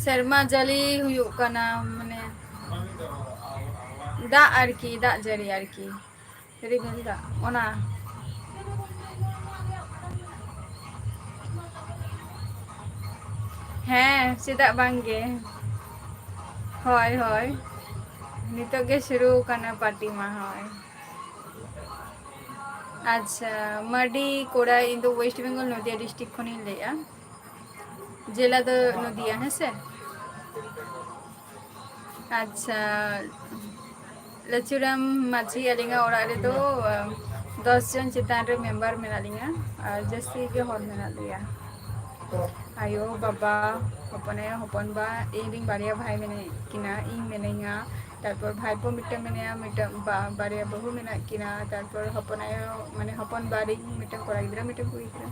ᱥᱮᱨᱢᱟ ᱡᱟᱹᱲᱤ ᱦᱩᱭᱩᱜ ᱠᱟᱱᱟ, ᱢᱟᱱᱮ ᱫᱟᱜ ᱟᱨᱠᱤ, ᱫᱟᱜ ᱡᱟᱹᱲᱤ ᱟᱨᱠᱤ, ᱨᱤᱢᱤᱞ ᱫᱟᱜ ᱚᱱᱟ᱾ ᱦᱮᱸ, ᱪᱮᱫᱟᱜ ᱵᱟᱝ ᱜᱮ? ᱦᱳᱭ, ᱦᱳᱭ, ᱱᱤᱛᱚᱜ ᱜᱮ ᱥᱩᱨᱩ ᱠᱟᱱᱟ ᱯᱟᱨᱴᱤ ᱢᱟ᱾ ᱦᱳᱭ, ᱟᱪᱪᱷᱟ, ᱢᱟᱹᱰᱤ ᱠᱚᱲᱟ, ᱤᱧ ᱫᱚ ᱳᱭᱮᱥᱴ ᱵᱮᱝᱜᱚᱞ, ᱱᱚᱫᱤᱭᱟ ᱰᱤᱥᱴᱨᱤᱠᱴ ᱠᱷᱚᱱᱤᱧ ᱞᱟᱹᱭᱮᱜᱼᱟ᱾ ᱡᱮᱞᱟ ᱫᱚ ᱱᱚᱫᱤᱭᱟ, ᱦᱮᱸ ᱥᱮ? ᱟᱪᱪᱷᱟ, ᱞᱟᱹᱪᱩᱨᱟᱢ ᱢᱟᱹᱡᱷᱤ, ᱟᱹᱞᱤᱧᱟᱜ ᱚᱲᱟᱜ ᱨᱮᱫᱚ, ᱟᱢ, ᱫᱚᱥ ᱡᱚᱱ ᱪᱮᱛᱟᱱ ᱨᱮ ᱢᱮᱢᱵᱟᱨ ᱢᱮᱱᱟᱜ ᱞᱤᱧᱟ ᱟᱨ ᱡᱟᱹᱥᱛᱤ ᱜᱮ ᱦᱚᱲ ᱢᱮᱱᱟᱜ ᱞᱮᱭᱟ᱾ ᱟᱭᱳ, ᱵᱟᱵᱟ, ᱦᱚᱯᱚᱱ ᱟᱭᱳ, ᱦᱚᱯᱚᱱ ᱵᱟ, ᱤᱧ ᱨᱮᱱ ᱵᱟᱨᱭᱟ ᱵᱷᱟᱭ ᱢᱮᱱᱟᱜ ᱠᱤᱱᱟ, ᱤᱧ ᱢᱮᱱᱟᱹᱧᱟ, ᱛᱟᱨᱯᱚᱨ ᱵᱷᱟᱭᱯᱳ ᱢᱤᱫᱴᱟᱝ ᱢᱮᱱᱟᱭᱟ, ᱢᱤᱫᱴᱟᱝ ᱵᱟ-, ᱵᱟᱨᱭᱟ ᱵᱟᱹᱦᱩ ᱢᱮᱱᱟᱜ ᱠᱤᱱᱟ, ᱛᱟᱨᱯᱚᱨ ᱦᱚᱯᱚᱱ ᱟᱭᱳ, ᱢᱟᱱᱮ ᱦᱚᱯᱚᱱ ᱵᱟ ᱨᱮᱱ ᱢᱤᱫᱴᱟᱝ ᱠᱚᱲᱟ ᱜᱤᱫᱽᱨᱟᱹ, ᱢᱤᱫᱴᱟᱝ ᱠᱩᱲᱤ ᱜᱤᱫᱽᱨᱟᱹ᱾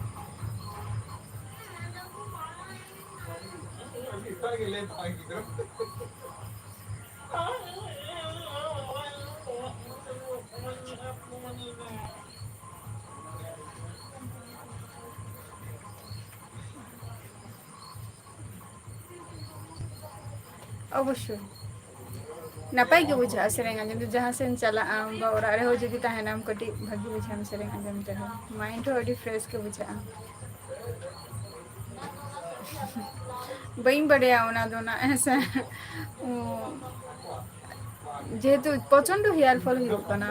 ᱚᱵᱚᱥᱥᱳᱭ᱾ ᱱᱟᱯᱟᱭ ᱜᱮ ᱵᱩᱡᱷᱟᱹᱜᱼᱟ ᱥᱮᱨᱮᱧ ᱟᱸᱡᱚᱢ ᱫᱚ, ᱡᱟᱦᱟᱸ ᱥᱮᱫ ᱮᱢ ᱪᱟᱞᱟᱜᱼᱟᱢ ᱵᱟ ᱚᱲᱟᱜ ᱨᱮᱦᱚᱸ ᱡᱩᱫᱤ ᱛᱟᱦᱮᱱᱟᱢ, ᱠᱟᱹᱴᱤᱡ ᱵᱷᱟᱹᱜᱤ ᱵᱩᱡᱷᱟᱹᱜᱼᱟ ᱥᱮᱨᱮᱧ ᱟᱸᱡᱚᱢ ᱛᱮᱦᱚᱸ, mind ᱦᱚᱸ ᱟᱹᱰᱤ fresh ᱜᱮ ᱵᱩᱡᱷᱟᱹᱜᱼᱟ᱾ ᱵᱟᱹᱧ ᱵᱟᱰᱟᱭᱟ ᱚᱱᱟ ᱫᱚ ᱱᱟᱜ, ᱦᱮᱸ ᱥᱮ᱾ ᱩᱸ, ᱡᱮᱦᱮᱛᱩ ᱯᱨᱚᱪᱚᱱᱰᱚ hair fall ᱦᱩᱭᱩᱜ ᱠᱟᱱᱟ᱾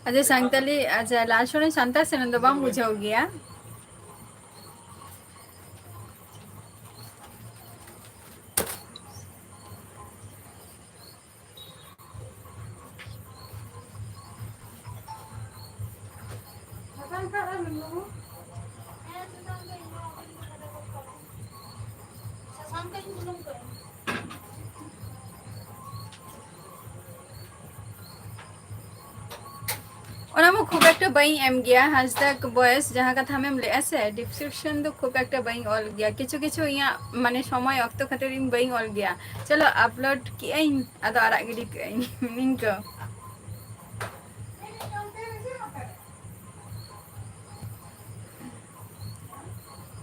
ᱟᱪᱪᱷᱟ, ᱥᱟᱱᱛᱟᱞᱤ, ᱟᱪᱪᱷᱟ, last one ᱥᱟᱱᱛᱟᱲ ᱥᱮᱨᱮᱧ ᱫᱚ ᱵᱟᱢ ᱵᱩᱡᱷᱟᱹᱣ ᱜᱮᱭᱟ? ᱚᱱᱟ ᱢᱟ ᱠᱷᱩᱵ ᱮᱠᱴᱟ ᱵᱟᱹᱧ ᱮᱢ ᱜᱮᱭᱟ, ᱦᱟᱸᱥᱫᱟ ᱵᱚᱭᱮᱥ ᱡᱟᱦᱟᱸ ᱠᱟᱛᱷᱟ ᱟᱢᱮᱢ ᱞᱟᱹᱭᱮᱜᱼᱟ ᱥᱮ, ᱰᱤᱥᱠᱨᱤᱯᱥᱚᱱ ᱫᱚ ᱠᱷᱩᱵ ᱮᱠᱴᱟ ᱵᱟᱹᱧ ᱚᱞ ᱜᱮᱭᱟ᱾ ᱠᱤᱪᱷᱩ ᱠᱤᱪᱷᱩ ᱤᱧᱟᱹᱜ ᱢᱟᱱᱮ ᱥᱚᱢᱚᱭ ᱚᱠᱛᱚ ᱠᱷᱟᱹᱛᱤᱨ ᱤᱧ ᱵᱟᱹᱧ ᱚᱞ ᱜᱮᱭᱟ᱾ ᱪᱚᱞᱚ ᱟᱯᱞᱳᱰ ᱠᱮᱜᱼᱟᱹᱧ, ᱟᱫᱚ ᱟᱲᱟᱜ ᱜᱤᱰᱤ ᱠᱟᱜᱼᱟᱹᱧ᱾ ᱱᱤᱝᱠᱟᱹ᱾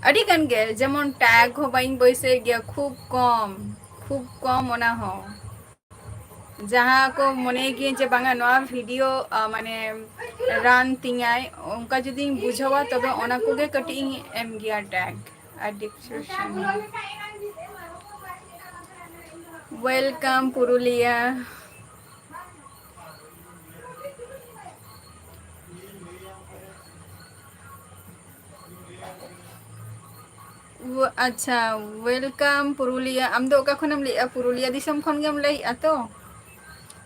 ᱟᱹᱰᱤ ᱜᱟᱱ ᱜᱮ, ᱡᱮᱢᱚᱱ ᱴᱮᱜᱽ ᱦᱚᱸ ᱵᱟᱹᱧ ᱵᱟᱹᱭᱥᱟᱹᱣ ᱜᱮᱭᱟ, ᱠᱷᱩᱵ ᱠᱚᱢ, ᱠᱷᱩᱵ ᱠᱚᱢ ᱚᱱᱟ ᱦᱚᱸ᱾ ᱡᱟᱦᱟᱸ ᱠᱚ ᱢᱚᱱᱮ ᱜᱮ ᱡᱮ ᱵᱟᱝᱟ ᱱᱚᱣᱟ ᱵᱷᱤᱰᱤᱭᱳ, ᱟ, ᱢᱟᱱᱮ ᱨᱟᱱ ᱛᱤᱧᱟᱭ, ᱚᱱᱠᱟ ᱡᱩᱫᱤᱧ ᱵᱩᱡᱷᱟᱹᱣᱟ ᱛᱚᱵᱮ ᱚᱱᱟ ᱠᱚᱜᱮ ᱠᱟᱹᱴᱤᱡ ᱤᱧ ᱮᱢ ᱜᱮᱭᱟ ᱴᱮᱜᱽ ᱟᱨ ᱰᱤᱥᱠᱨᱤᱯᱥᱚᱱ᱾ Welcome ᱯᱩᱨᱩᱞᱤᱭᱟ᱾ ᱟᱪᱪᱷᱟ, welcome ᱯᱩᱨᱩᱞᱤᱭᱟ᱾ ᱟᱢ ᱫᱚ ᱚᱠᱟ ᱠᱷᱚᱱᱮᱢ ᱞᱟᱹᱭᱮᱜᱼᱟ? ᱯᱩᱨᱩᱞᱤᱭᱟ ᱫᱤᱥᱚᱢ ᱠᱷᱚᱱ ᱜᱮᱢ ᱞᱟᱹᱭᱮᱜᱼᱟ ᱛᱚ?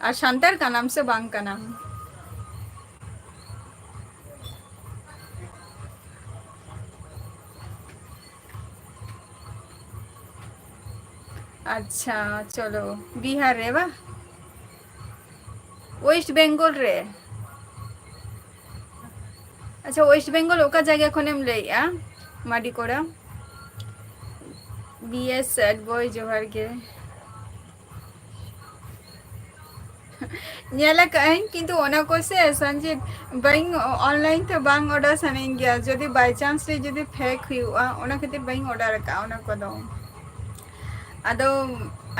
ᱟᱨ ᱥᱟᱱᱛᱟᱲ ᱠᱟᱱᱟᱢ ᱥᱮ ᱵᱟᱝ ᱠᱟᱱᱟᱢ? ᱟᱪᱪᱷᱟ, ᱪᱚᱞᱚ, ᱵᱤᱦᱟᱨ ᱨᱮ ᱵᱟ? ᱳᱭᱮᱥᱴ ᱵᱮᱝᱜᱚᱞ ᱨᱮ? ᱟᱪᱪᱷᱟ, ᱳᱭᱮᱥᱴ ᱵᱮᱝᱜᱚᱞ ᱚᱠᱟ ᱡᱟᱭᱜᱟ ᱠᱷᱚᱱᱮᱢ ᱞᱟᱹᱭᱮᱜᱼᱟ? ᱢᱟᱰᱤ ᱠᱚᱲᱟ᱾ ᱵᱤ ᱮᱥ sad boy, ᱡᱚᱦᱟᱨ ᱜᱮ᱾ ᱧᱮᱞ ᱟᱠᱟᱫᱟᱹᱧ, ᱠᱤᱱᱛᱩ ᱚᱱᱟ ᱠᱚ ᱥᱮ ᱥᱚᱧᱡᱤᱛ, ᱵᱟᱹᱧ, online ᱛᱮ ᱵᱟᱝ order ᱥᱟᱱᱟᱧ ᱜᱮᱭᱟ, ᱡᱩᱫᱤ by chance ᱨᱮ ᱡᱩᱫᱤ fake ᱦᱩᱭᱩᱜᱼᱟ, ᱚᱱᱟ ᱠᱷᱟᱹᱛᱤᱨ ᱵᱟᱹᱧ order ᱟᱠᱟᱫᱼᱟ ᱚᱱᱟ ᱠᱚᱫᱚ᱾ ᱟᱫᱚ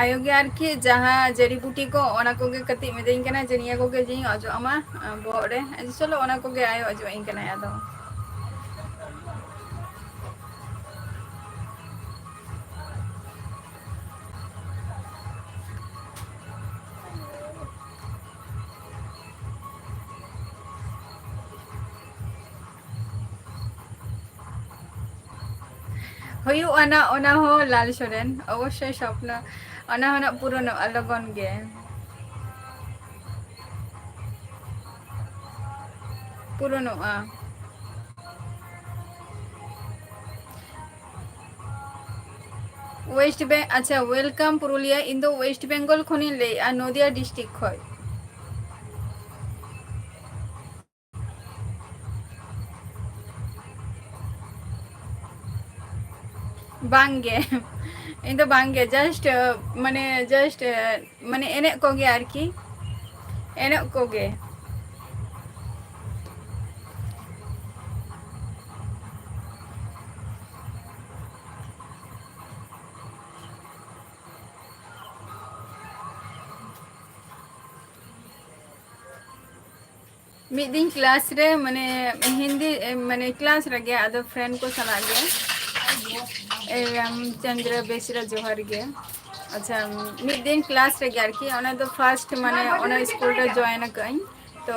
ᱟᱭᱳ ᱜᱮ ᱟᱨᱠᱤ ᱡᱟᱦᱟᱸ ᱡᱟᱹᱲᱤ ᱵᱩᱴᱤ ᱠᱚ, ᱚᱱᱟ ᱠᱚᱜᱮ ᱠᱟᱹᱴᱤᱡ ᱢᱤᱛᱟᱹᱧ ᱠᱟᱱᱟ ᱡᱮ ᱱᱤᱭᱟᱹ ᱠᱚᱜᱮ ᱡᱮᱧ ᱚᱡᱚᱜ ᱟᱢᱟ, ᱟᱸ, ᱵᱚᱦᱚᱜ ᱨᱮ᱾ ᱪᱚᱞᱚ, ᱚᱱᱟ ᱠᱚᱜᱮ ᱟᱭᱳ ᱚᱡᱚᱜ ᱟᱹᱧ ᱠᱟᱱᱟᱭ ᱟᱫᱚ᱾ ᱦᱩᱭᱩᱜᱼᱟ ᱱᱟ, ᱚᱱᱟ ᱦᱚᱸ ᱞᱟᱞ ᱥᱚᱨᱮᱱ, ᱚᱵᱚᱥᱥᱳᱭ ᱥᱚᱯᱱᱚ, ᱚᱱᱟ ᱦᱚᱸ ᱱᱟᱜ ᱯᱩᱨᱚᱱᱚᱜᱼᱟ ᱞᱚᱜᱚᱱ ᱜᱮ᱾ ᱯᱩᱨᱚᱱᱚᱜᱼᱟ᱾ West Beng-, ᱟᱪᱪᱷᱟ, welcome ᱯᱩᱨᱩᱞᱤᱭᱟ᱾ ᱤᱧ ᱫᱚ West Bengal ᱠᱷᱚᱱᱤᱧ ᱞᱟᱹᱭᱮᱜᱼᱟ, ᱱᱚᱫᱤᱭᱟ district ᱠᱷᱚᱱ᱾ ᱵᱟᱝᱜᱮ, ᱤᱧ ᱫᱚ ᱵᱟᱝᱜᱮ, just, ᱢᱟᱱᱮ, just, ᱢᱟᱱᱮ, ᱮᱱᱮᱡ ᱠᱚᱜᱮ ᱟᱨᱠᱤ, ᱮᱱᱮᱡ ᱠᱚᱜᱮ᱾ ᱢᱤᱫ ᱫᱤᱱ class ᱨᱮ, ᱢᱟᱱᱮ, ᱦᱤᱱᱫᱤ, ᱮ, ᱢᱟᱱᱮ, class ᱨᱮᱜᱮ, ᱟᱫᱚ friend ᱠᱚ ᱥᱟᱞᱟᱜ ᱜᱮ, ᱮ, ᱨᱟᱢᱪᱚᱸᱫᱽᱨᱚ ᱵᱮᱥᱨᱟ ᱡᱚᱦᱟᱨ ᱜᱮ᱾ ᱟᱪᱪᱷᱟ, ᱢᱤᱫ ᱫᱤᱱ class ᱨᱮᱜᱮ ᱟᱨᱠᱤ, ᱚᱱᱟ ᱫᱚ first, ᱢᱟᱱᱮ, ᱚᱱᱟ school ᱨᱮ join ᱟᱠᱟᱫᱟᱹᱧ᱾ ᱛᱚ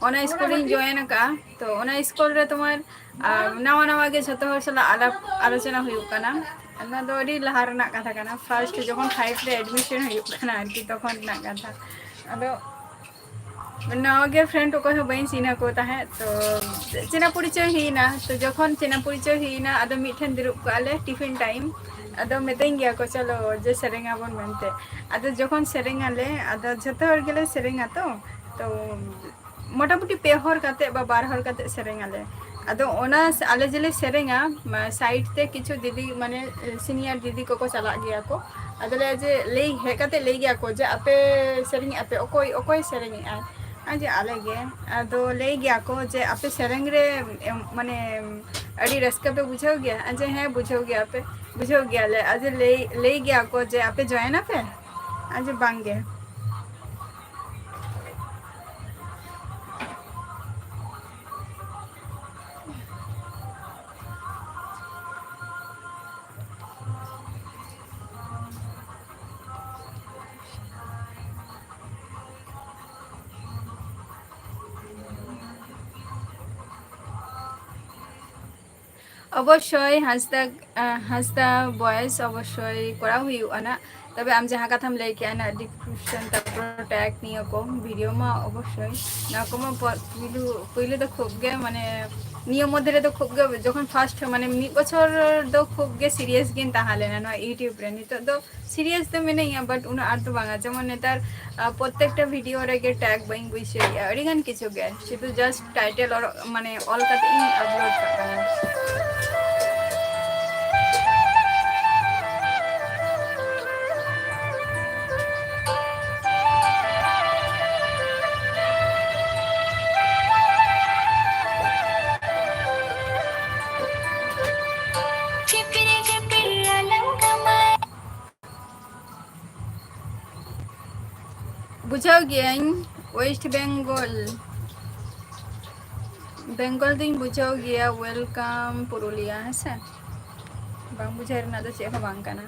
ᱚᱱᱟ school ᱨᱤᱧ join ᱟᱠᱟᱫᱼᱟ᱾ ᱛᱚ ᱚᱱᱟ school ᱨᱮ ᱛᱳᱢᱟᱨ, ᱟᱨ ᱱᱟᱣᱟ ᱱᱟᱣᱟ ᱜᱮ ᱡᱷᱚᱛᱚ ᱦᱚᱲ ᱥᱟᱞᱟᱜ ᱟᱞᱟᱯ ᱟᱞᱳᱪᱚᱱᱟ ᱦᱩᱭᱩᱜ ᱠᱟᱱᱟ᱾ ᱚᱱᱟ ᱫᱚ ᱟᱹᱰᱤ ᱞᱟᱦᱟ ᱨᱮᱱᱟᱜ ᱠᱟᱛᱷᱟ ᱠᱟᱱᱟ, first ᱡᱚᱠᱷᱚᱱ five ᱨᱮ admission ᱦᱩᱭᱩᱜ ᱠᱟᱱᱟ ᱟᱨᱠᱤ, ᱛᱚᱠᱷᱚᱱ ᱨᱮᱱᱟᱜ ᱠᱟᱛᱷᱟ᱾ ᱟᱫᱚ ᱱᱟᱣᱟ ᱜᱮ friend ᱚᱠᱚᱭ ᱦᱚᱸ ᱵᱟᱹᱧ ᱪᱤᱱᱦᱟᱹ ᱠᱚ ᱛᱟᱦᱮᱸᱫ, ᱛᱚ ᱪᱮᱱᱟ ᱯᱚᱨᱤᱪᱚᱭ ᱦᱩᱭᱱᱟ᱾ ᱛᱚ ᱡᱚᱠᱷᱚᱱ ᱪᱮᱱᱟ ᱯᱚᱨᱤᱪᱚᱭ ᱦᱩᱭᱱᱟ, ᱟᱫᱚ ᱢᱤᱫᱴᱷᱮᱱ ᱫᱩᱲᱩᱵ ᱠᱚᱜᱼᱟ ᱞᱮ tiffin time, ᱟᱫᱚ ᱢᱤᱛᱟᱹᱧ ᱜᱮᱭᱟ ᱠᱚ, "ᱪᱚᱞᱚ ᱡᱮ ᱥᱮᱨᱮᱧ ᱟᱵᱚᱱ" ᱢᱮᱱᱛᱮ᱾ ᱟᱫᱚ ᱡᱚᱠᱷᱚᱱ ᱥᱮᱨᱮᱧ ᱟᱞᱮ, ᱟᱫᱚ ᱡᱷᱚᱛᱚ ᱦᱚᱲ ᱜᱮᱞᱮ ᱥᱮᱨᱮᱧᱟ ᱛᱚ, ᱛᱚ ᱢᱚᱴᱟᱢᱩᱴᱤ ᱯᱮ ᱦᱚᱲ ᱠᱟᱛᱮ ᱵᱟ ᱵᱟᱨ ᱦᱚᱲ ᱠᱟᱛᱮ ᱥᱮᱨᱮᱧ ᱟᱞᱮ᱾ ᱟᱫᱚ ᱚᱱᱟ ᱥ-, ᱟᱞᱮ ᱡᱮᱞᱮ ᱥᱮᱨᱮᱧᱟ, ᱢᱟ-, side ᱛᱮ ᱠᱤᱪᱷᱩ ᱫᱤᱫᱤ, ᱢᱟᱱᱮ, senior ᱫᱤᱫᱤ ᱠᱚᱠᱚ ᱪᱟᱞᱟᱜ ᱜᱮᱭᱟ ᱠᱚ᱾ ᱟᱫᱚ ᱞᱮ ᱡᱮ ᱞᱟᱹᱭ, ᱦᱮᱡ ᱠᱟᱛᱮ ᱞᱟᱹᱭ ᱜᱮᱭᱟ ᱠᱚ ᱡᱮ, "ᱟᱯᱮ ᱥᱮᱨᱮᱧᱮᱜᱼᱟ ᱯᱮ, ᱚᱠᱚᱭ, ᱚᱠᱚᱭ ᱥᱮᱨᱮᱧᱮᱜᱼᱟᱭ?" ᱟᱨ ᱡᱮ, "ᱟᱞᱮ ᱜᱮ᱾" ᱟᱫᱚ ᱞᱟᱹᱭ ᱜᱮᱭᱟ ᱠᱚ ᱡᱮ, "ᱟᱯᱮ ᱥᱮᱨᱮᱧ ᱨᱮ, ᱮᱢ, ᱢᱟᱱᱮ, ᱟᱹᱰᱤ ᱨᱟᱹᱥᱠᱟᱹ ᱯᱮ ᱵᱩᱡᱷᱟᱹᱣ ᱜᱮᱭᱟ?" ᱟᱨ ᱡᱮ, "ᱦᱮᱸ, ᱵᱩᱡᱷᱟᱹᱣ ᱜᱮᱭᱟ ᱯᱮ, ᱵᱩᱡᱷᱟᱹᱣ ᱜᱮᱭᱟᱞᱮ᱾" ᱟᱨ ᱡᱮ ᱞᱟᱹᱭ, ᱞᱟᱹᱭ ᱜᱮᱭᱟ ᱠᱚ ᱡᱮ, "ᱟᱯᱮ join ᱟᱯᱮ?" ᱟᱨ ᱡᱮ, "ᱵᱟᱝ ᱜᱮ᱾" ᱚᱵᱚᱥᱥᱳᱭ ᱦᱟᱸᱥᱫᱟ, ᱟᱸ, ᱦᱟᱸᱥᱫᱟ voice ᱚᱵᱚᱥᱥᱳᱭ ᱠᱚᱨᱟᱣ ᱦᱩᱭᱩᱜᱼᱟ ᱱᱟᱜ᱾ ᱛᱚᱵᱮ ᱟᱢ ᱡᱟᱦᱟᱸ ᱠᱟᱛᱷᱟᱢ ᱞᱟᱹᱭ ᱠᱮᱜᱼᱟ ᱱᱟᱜ, description, ᱛᱟᱨᱯᱚᱨ tag ᱱᱤᱭᱟᱹ ᱠᱚ video ᱢᱟ ᱚᱵᱚᱥᱥᱳᱭ, ᱱᱚᱣᱟ ᱠᱚᱢᱟ ᱯᱚ-, ᱯᱩᱭᱞᱩ, ᱯᱩᱭᱞᱩ ᱫᱚ ᱠᱷᱩᱵ ᱜᱮ, ᱢᱟᱱᱮ, ᱱᱤᱭᱟᱹ ᱢᱚᱫᱽᱫᱷᱮ ᱨᱮᱫᱚ ᱠᱷᱩᱵ ᱜᱮ, ᱡᱚᱠᱷᱚᱱ first ᱢᱟᱱᱮ ᱢᱤᱫ ᱵᱚᱪᱷᱚᱨ ᱫᱚ ᱠᱷᱩᱵ ᱜᱮ serious ᱜᱤᱧ ᱛᱟᱦᱮᱸ ᱞᱮᱱᱟ ᱱᱚᱣᱟ YouTube ᱨᱮ᱾ ᱱᱤᱛᱚᱜ ᱫᱚ serious ᱫᱚ ᱢᱤᱱᱟᱹᱧᱟ, but ᱩᱱᱟᱹᱜ ᱟᱸᱴ ᱫᱚ ᱵᱟᱝᱟ᱾ ᱡᱮᱢᱚᱱ ᱱᱮᱛᱟᱨ, ᱟ, ᱯᱨᱚᱛᱮᱠᱴᱟ video ᱨᱮᱜᱮ tag ᱵᱟᱹᱧ ᱵᱩᱡᱷᱟᱹᱣᱮᱫᱼᱟ, ᱟᱹᱰᱤ ᱜᱟᱱ ᱠᱤᱪᱷᱩ ᱜᱮ, ᱥᱩᱫᱷᱩ just title ᱚᱨ-, ᱢᱟᱱᱮ ᱚᱞ ᱠᱟᱛᱮ ᱤᱧ upload ᱠᱟᱜ ᱠᱟᱱᱟ᱾ ᱵᱩᱡᱷᱟᱹᱣ ᱜᱤᱭᱟᱹᱧ, West Bengal, Bengal ᱫᱩᱧ ᱵᱩᱡᱷᱟᱹᱣ ᱜᱮᱭᱟ᱾ Welcome ᱯᱩᱨᱩᱞᱤᱭᱟ, ᱦᱮᱸ ᱥᱮ? ᱵᱟᱝ ᱵᱩᱡᱷᱟᱹᱣ ᱨᱮᱱᱟᱜ ᱫᱚ ᱪᱮᱫ ᱦᱚᱸ ᱵᱟᱝ ᱠᱟᱱᱟ᱾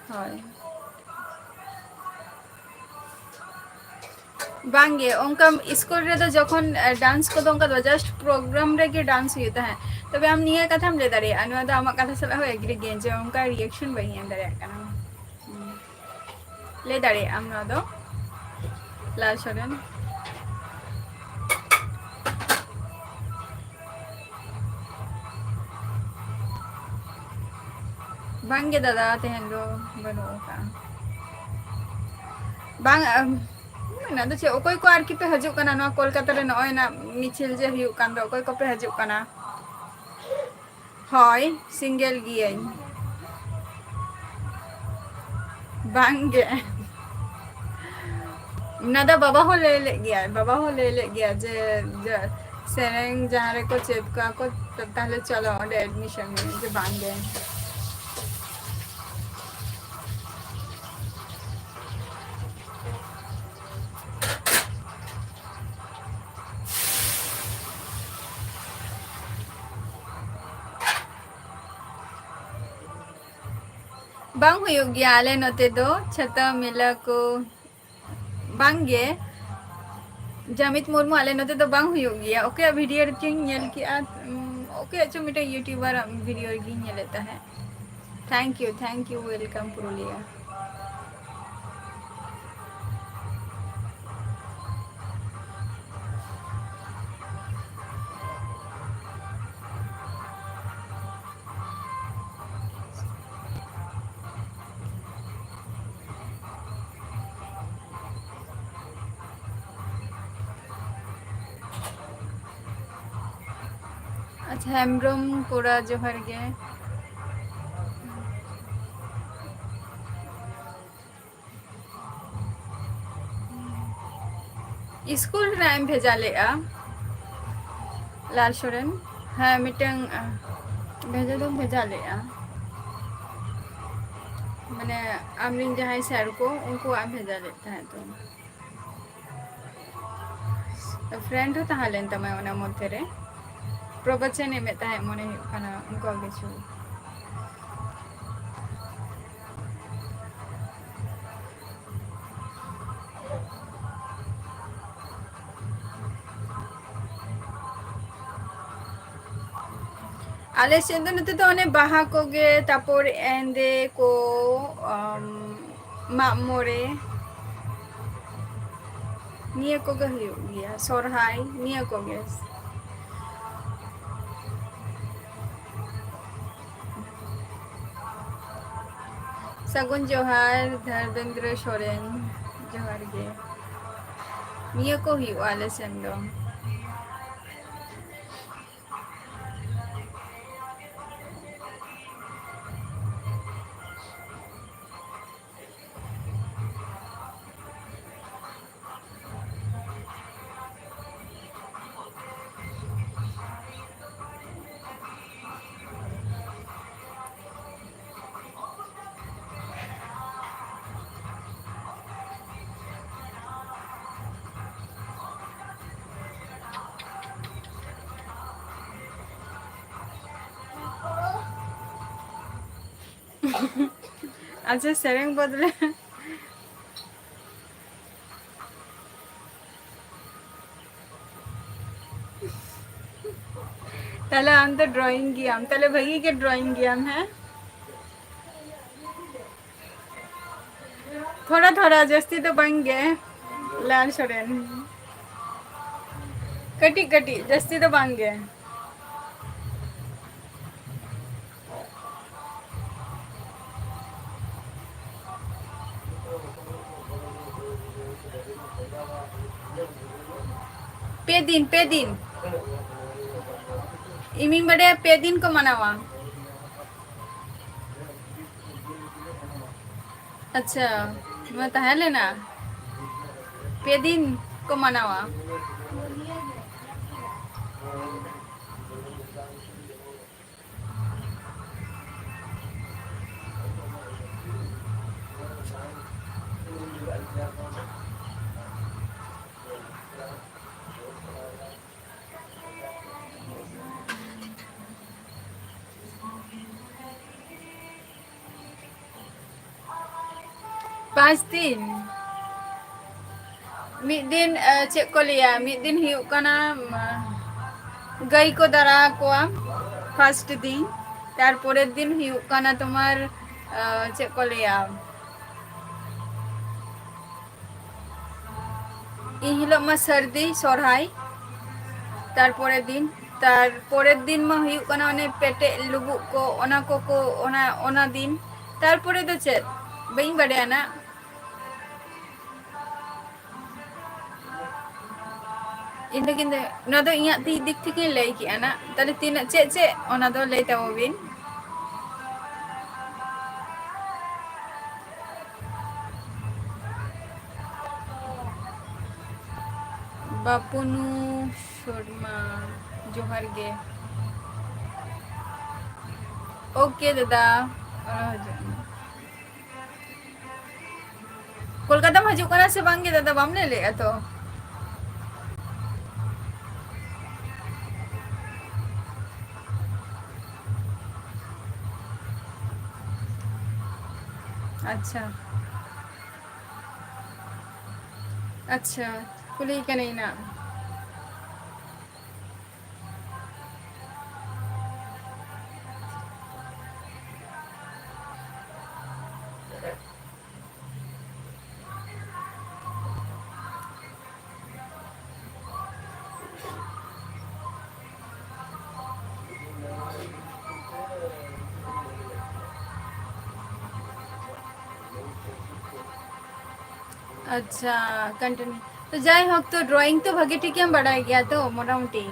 ᱦᱳᱭ᱾ ᱵᱟᱝᱜᱮ, ᱚᱱᱠᱟ ᱥᱠᱩᱞ ᱨᱮᱫᱚ ᱡᱚᱠᱷᱚᱱ, ᱮ, dance ᱠᱚᱫᱚ ᱚᱱᱠᱟ ᱫᱚ just program ᱨᱮᱜᱮ dance ᱦᱩᱭᱩᱜ ᱛᱟᱦᱮᱸᱫ᱾ ᱛᱚᱵᱮ ᱟᱢ ᱱᱤᱭᱟᱹ ᱠᱟᱛᱷᱟᱢ ᱞᱟᱹᱭ ᱫᱟᱲᱮᱭᱟᱜᱼᱟ, ᱱᱚᱣᱟ ᱫᱚ ᱟᱢᱟᱜ ᱠᱟᱛᱷᱟ ᱥᱟᱞᱟᱜ ᱦᱚᱸ agree ᱜᱮᱭᱟ ᱡᱮ ᱚᱱᱠᱟ reaction ᱵᱟᱹᱧ ᱮᱢ ᱫᱟᱲᱮᱭᱟᱜ ᱠᱟᱱᱟ᱾ ᱦᱩᱸ᱾ ᱞᱟᱹᱭ ᱫᱟᱲᱮᱭᱟᱜ ᱟᱢ ᱱᱚᱣᱟ ᱫᱚ ᱞᱟᱞ ᱥᱚᱨᱮᱱ᱾ ᱵᱟᱝᱜᱮ ᱫᱟᱫᱟ, ᱛᱮᱦᱮᱧ ᱫᱚ ᱵᱟᱹᱱᱩᱜ ᱟᱠᱟᱫᱼᱟ᱾ ᱵᱟᱝ, ᱟᱢ, ᱢᱮᱱᱟᱜ ᱫᱚ ᱪᱮᱫ, ᱚᱠᱚᱭ ᱠᱚ ᱟᱨᱠᱤ ᱯᱮ ᱦᱤᱡᱩᱜ ᱠᱟᱱᱟ ᱱᱚᱣᱟ ᱠᱳᱞᱠᱟᱛᱟ ᱨᱮ, ᱱᱚᱜᱼᱚᱭ ᱱᱟ ᱢᱤᱪᱷᱤᱞ ᱡᱮ ᱦᱩᱭᱩᱜ ᱠᱟᱱ ᱫᱚ, ᱚᱠᱚᱭ ᱠᱚᱯᱮ ᱦᱤᱡᱩᱜ ᱠᱟᱱᱟ? ᱦᱳᱭ, single ᱜᱤᱭᱟᱹᱧ᱾ ᱵᱟᱝᱜᱮ᱾ ᱚᱱᱟ ᱫᱚ ᱵᱟᱵᱟ ᱦᱚᱸ ᱞᱟᱹᱭ ᱞᱮᱫ ᱜᱮᱭᱟᱭ, ᱵᱟᱵᱟ ᱦᱚᱸ ᱞᱟᱹᱭ ᱞᱮᱫ ᱜᱮᱭᱟ ᱡᱮ, ᱡᱮ ᱥᱮᱨᱮᱧ ᱡᱟᱦᱟᱸ ᱨᱮᱠᱚ ᱪᱮᱫ ᱠᱚᱣᱟ ᱠᱚ, ᱛᱟᱦᱞᱮ ᱪᱚᱞᱚ ᱚᱸᱰᱮ admission ᱢᱮ, ᱡᱮ ᱵᱟᱝᱜᱮ᱾ ᱵᱟᱝ ᱦᱩᱭᱩᱜ ᱜᱮᱭᱟ ᱟᱞᱮ ᱱᱚᱛᱮ ᱫᱚ ᱪᱷᱟᱛᱟ ᱢᱮᱞᱟ ᱠᱚ᱾ ᱵᱟᱝ ᱜᱮ, ᱡᱟᱢᱤᱛ ᱢᱩᱨᱢᱩ, ᱟᱞᱮ ᱱᱚᱛᱮ ᱫᱚ ᱵᱟᱝ ᱦᱩᱭᱩᱜ ᱜᱮᱭᱟ᱾ ᱚᱠᱚᱭᱟᱜ video ᱨᱮᱪᱚᱧ ᱧᱮᱞ ᱠᱮᱜᱼᱟ, ᱩᱢ, ᱚᱠᱚᱭᱟᱜ ᱪᱚ ᱢᱤᱫᱴᱮᱱ YouTuber ᱟᱜ video ᱨᱮᱜᱮᱧ ᱧᱮᱞᱮᱫ ᱛᱟᱦᱮᱸᱫ᱾ Thank you, thank you, welcome Purulia. ᱟᱪᱪᱷᱟ, ᱦᱮᱢᱵᱨᱚᱢ ᱠᱚᱲᱟ, ᱡᱚᱦᱟᱨ ᱜᱮ᱾ ᱤᱥᱠᱩᱞ ᱨᱮᱱᱟᱜ ᱮᱢ ᱵᱷᱮᱡᱟ ᱞᱮᱫᱼᱟ, ᱞᱟᱞ ᱥᱚᱨᱮᱱ? ᱦᱮᱸ, ᱢᱤᱫᱴᱟᱝ, ᱟᱸ, ᱵᱷᱮᱡᱟ ᱫᱚᱢ ᱵᱷᱮᱡᱟ ᱞᱮᱫᱼᱟ᱾ ᱢᱟᱱᱮ, ᱟᱢᱨᱮᱱ ᱡᱟᱦᱟᱸᱭ ᱥᱮᱨ ᱠᱚ, ᱩᱱᱠᱩᱣᱟᱜ ᱮᱢ ᱵᱷᱮᱡᱟ ᱞᱮᱫ ᱛᱟᱦᱮᱸᱫ ᱛᱚ᱾ ᱯᱷᱨᱮᱱᱰ ᱦᱚᱸ ᱛᱟᱦᱮᱸ ᱞᱮᱱ ᱛᱟᱢᱟ ᱚᱱᱟ ᱢᱚᱫᱽᱫᱷᱮ ᱨᱮ, ᱯᱨᱚᱵᱚᱪᱚᱱ ᱮᱢᱮᱫ ᱛᱟᱦᱮᱸᱫ, ᱢᱚᱱᱮ ᱦᱩᱭᱩᱜ ᱠᱟᱱᱟ, ᱚᱱᱠᱟ ᱠᱤᱪᱷᱩ᱾ ᱟᱞᱮ ᱥᱮᱫ ᱫᱚ ᱱᱚᱛᱮ ᱫᱚ ᱚᱱᱮ ᱵᱟᱦᱟ ᱠᱚᱜᱮ, ᱛᱟᱯᱚᱨ ᱮᱸᱫᱮ ᱠᱚ, ᱟᱢ, ᱢᱟᱜ ᱢᱚᱬᱮ, ᱱᱤᱭᱟᱹ ᱠᱚᱜᱮ ᱦᱩᱭᱩᱜ ᱜᱮᱭᱟ, ᱥᱚᱨᱦᱟᱭ, ᱱᱤᱭᱟᱹ ᱠᱚᱜᱮ᱾ ᱥᱟᱹᱜᱩᱱ ᱡᱚᱦᱟᱨ, ᱫᱷᱚᱨᱢᱮᱱᱫᱨᱚ ᱥᱚᱨᱮᱱ, ᱡᱚᱦᱟᱨ ᱜᱮ᱾ ᱱᱤᱭᱟᱹ ᱠᱚ ᱦᱩᱭᱩᱜᱼᱟ ᱟᱞᱮ ᱥᱮᱱ ᱫᱚ᱾ ᱟᱪᱪᱷᱟ, ᱥᱮᱨᱮᱧ ᱵᱚᱫᱞᱮ ᱛᱟᱦᱞᱮ ᱟᱢ ᱫᱚ ᱰᱨᱚᱭᱤᱝ ᱜᱮᱭᱟᱢ, ᱛᱟᱦᱞᱮ ᱵᱷᱟᱹᱜᱤ ᱜᱮ ᱰᱨᱚᱭᱤᱝ ᱜᱮᱭᱟᱢ, ᱦᱮᱸ? ᱛᱷᱚᱲᱟ ᱛᱷᱚᱲᱟ, ᱡᱟᱹᱥᱛᱤ ᱫᱚ ᱵᱟᱝ ᱜᱮ, ᱞᱟᱞ ᱥᱚᱨᱮᱱ᱾ ᱠᱟᱹᱴᱤᱡ ᱠᱟᱹᱴᱤᱡ, ᱡᱟᱹᱥᱛᱤ ᱫᱚ ᱵᱟᱝ ᱜᱮ᱾ ᱯᱮ ᱫᱤᱱ, ᱯᱮ ᱫᱤᱱ᱾ ᱤᱧᱤᱧ ᱵᱟᱰᱟᱭᱟ ᱯᱮ ᱫᱤᱱ ᱠᱚ ᱢᱟᱱᱟᱣᱟ᱾ ᱟᱪᱪᱷᱟ, ᱱᱚᱣᱟ ᱛᱟᱦᱮᱸ ᱞᱮᱱᱟ, ᱯᱮ ᱫᱤᱱ ᱠᱚ ᱢᱟᱱᱟᱣᱟ᱾ ᱯᱟᱸᱪ ᱫᱤᱱ᱾ ᱢᱤᱫ ᱫᱤᱱ, ᱟᱸ, ᱪᱮᱫ ᱠᱚ ᱞᱟᱹᱭᱟ, ᱢᱤᱫ ᱫᱤᱱ ᱦᱩᱭᱩᱜ ᱠᱟᱱᱟ, ᱟᱸ, ᱜᱟᱹᱭ ᱠᱚ ᱫᱟᱨᱟ ᱠᱚᱣᱟ, first ᱫᱤᱱ᱾ ᱛᱟᱨᱯᱚᱨᱮᱨ ᱫᱤᱱ ᱦᱩᱭᱩᱜ ᱠᱟᱱᱟ ᱛᱳᱢᱟᱨ, ᱟᱸ, ᱪᱮᱫ ᱠᱚ ᱞᱟᱹᱭᱟ, ᱤᱱ ᱦᱤᱞᱳᱜ ᱢᱟ ᱥᱟᱹᱨᱫᱤ ᱥᱚᱨᱦᱟᱭ, ᱛᱟᱨᱯᱚᱨᱮᱨ ᱫᱤᱱ, ᱛᱟᱨᱯᱚᱨᱮᱨ ᱫᱤᱱ ᱢᱟ ᱦᱩᱭᱩᱜ ᱠᱟᱱᱟ ᱚᱱᱮ ᱯᱮᱴᱮᱡ ᱞᱩᱵᱩᱜ ᱠᱚ, ᱚᱱᱟ ᱠᱚᱠᱚ, ᱚᱱᱟ, ᱚᱱᱟ ᱫᱤᱱ᱾ ᱛᱟᱨᱯᱚᱨᱮ ᱫᱚ ᱪᱮᱫ? ᱵᱟᱹᱧ ᱵᱟᱰᱟᱭᱟ ᱱᱟᱜ᱾ ᱤᱧ ᱫᱚ ᱠᱤᱱᱛᱩ ᱱᱚᱣᱟ ᱫᱚ ᱤᱧᱟᱹᱜ ᱛᱤ ᱫᱤᱠ ᱛᱷᱮᱠᱮᱧ ᱞᱟᱹᱭ ᱠᱮᱜᱼᱟ ᱱᱟᱜ᱾ ᱛᱟᱦᱞᱮ ᱛᱤᱱᱟᱹᱜ ᱪᱮᱫ ᱪᱮᱫ, ᱚᱱᱟ ᱫᱚ ᱞᱟᱹᱭ ᱛᱟᱵᱚ ᱵᱤᱱ᱾ ᱵᱟᱯᱩᱱᱩ ᱥᱚᱨᱢᱟ, ᱡᱚᱦᱟᱨ ᱜᱮ᱾ OK ᱫᱟᱫᱟ, ᱟᱨᱚ ᱦᱤᱡᱩᱜ ᱢᱮ᱾ ᱠᱳᱞᱠᱟᱛᱟᱢ ᱦᱤᱡᱩᱜ ᱠᱟᱱᱟ ᱥᱮ ᱵᱟᱝ ᱜᱮ ᱫᱟᱫᱟ, ᱵᱟᱢ ᱞᱟᱹᱭ ᱞᱮᱫᱼᱟ ᱛᱚ? ᱟᱪᱪᱷᱟ, ᱟᱪᱪᱷᱟ, ᱠᱩᱞᱤᱭᱮ ᱠᱟᱹᱱᱟᱹᱧ ᱱᱟᱜ᱾ ᱟᱪᱪᱷᱟ, continue᱾ ᱛᱚ ᱡᱟᱭᱦᱳᱠ, ᱛᱚ drawing ᱛᱚ ᱵᱷᱟᱜᱮ ᱴᱷᱤᱠ ᱮᱢ ᱵᱟᱰᱟᱭ ᱜᱮᱭᱟ ᱛᱚ, ᱢᱚᱴᱟᱢᱩᱴᱤ?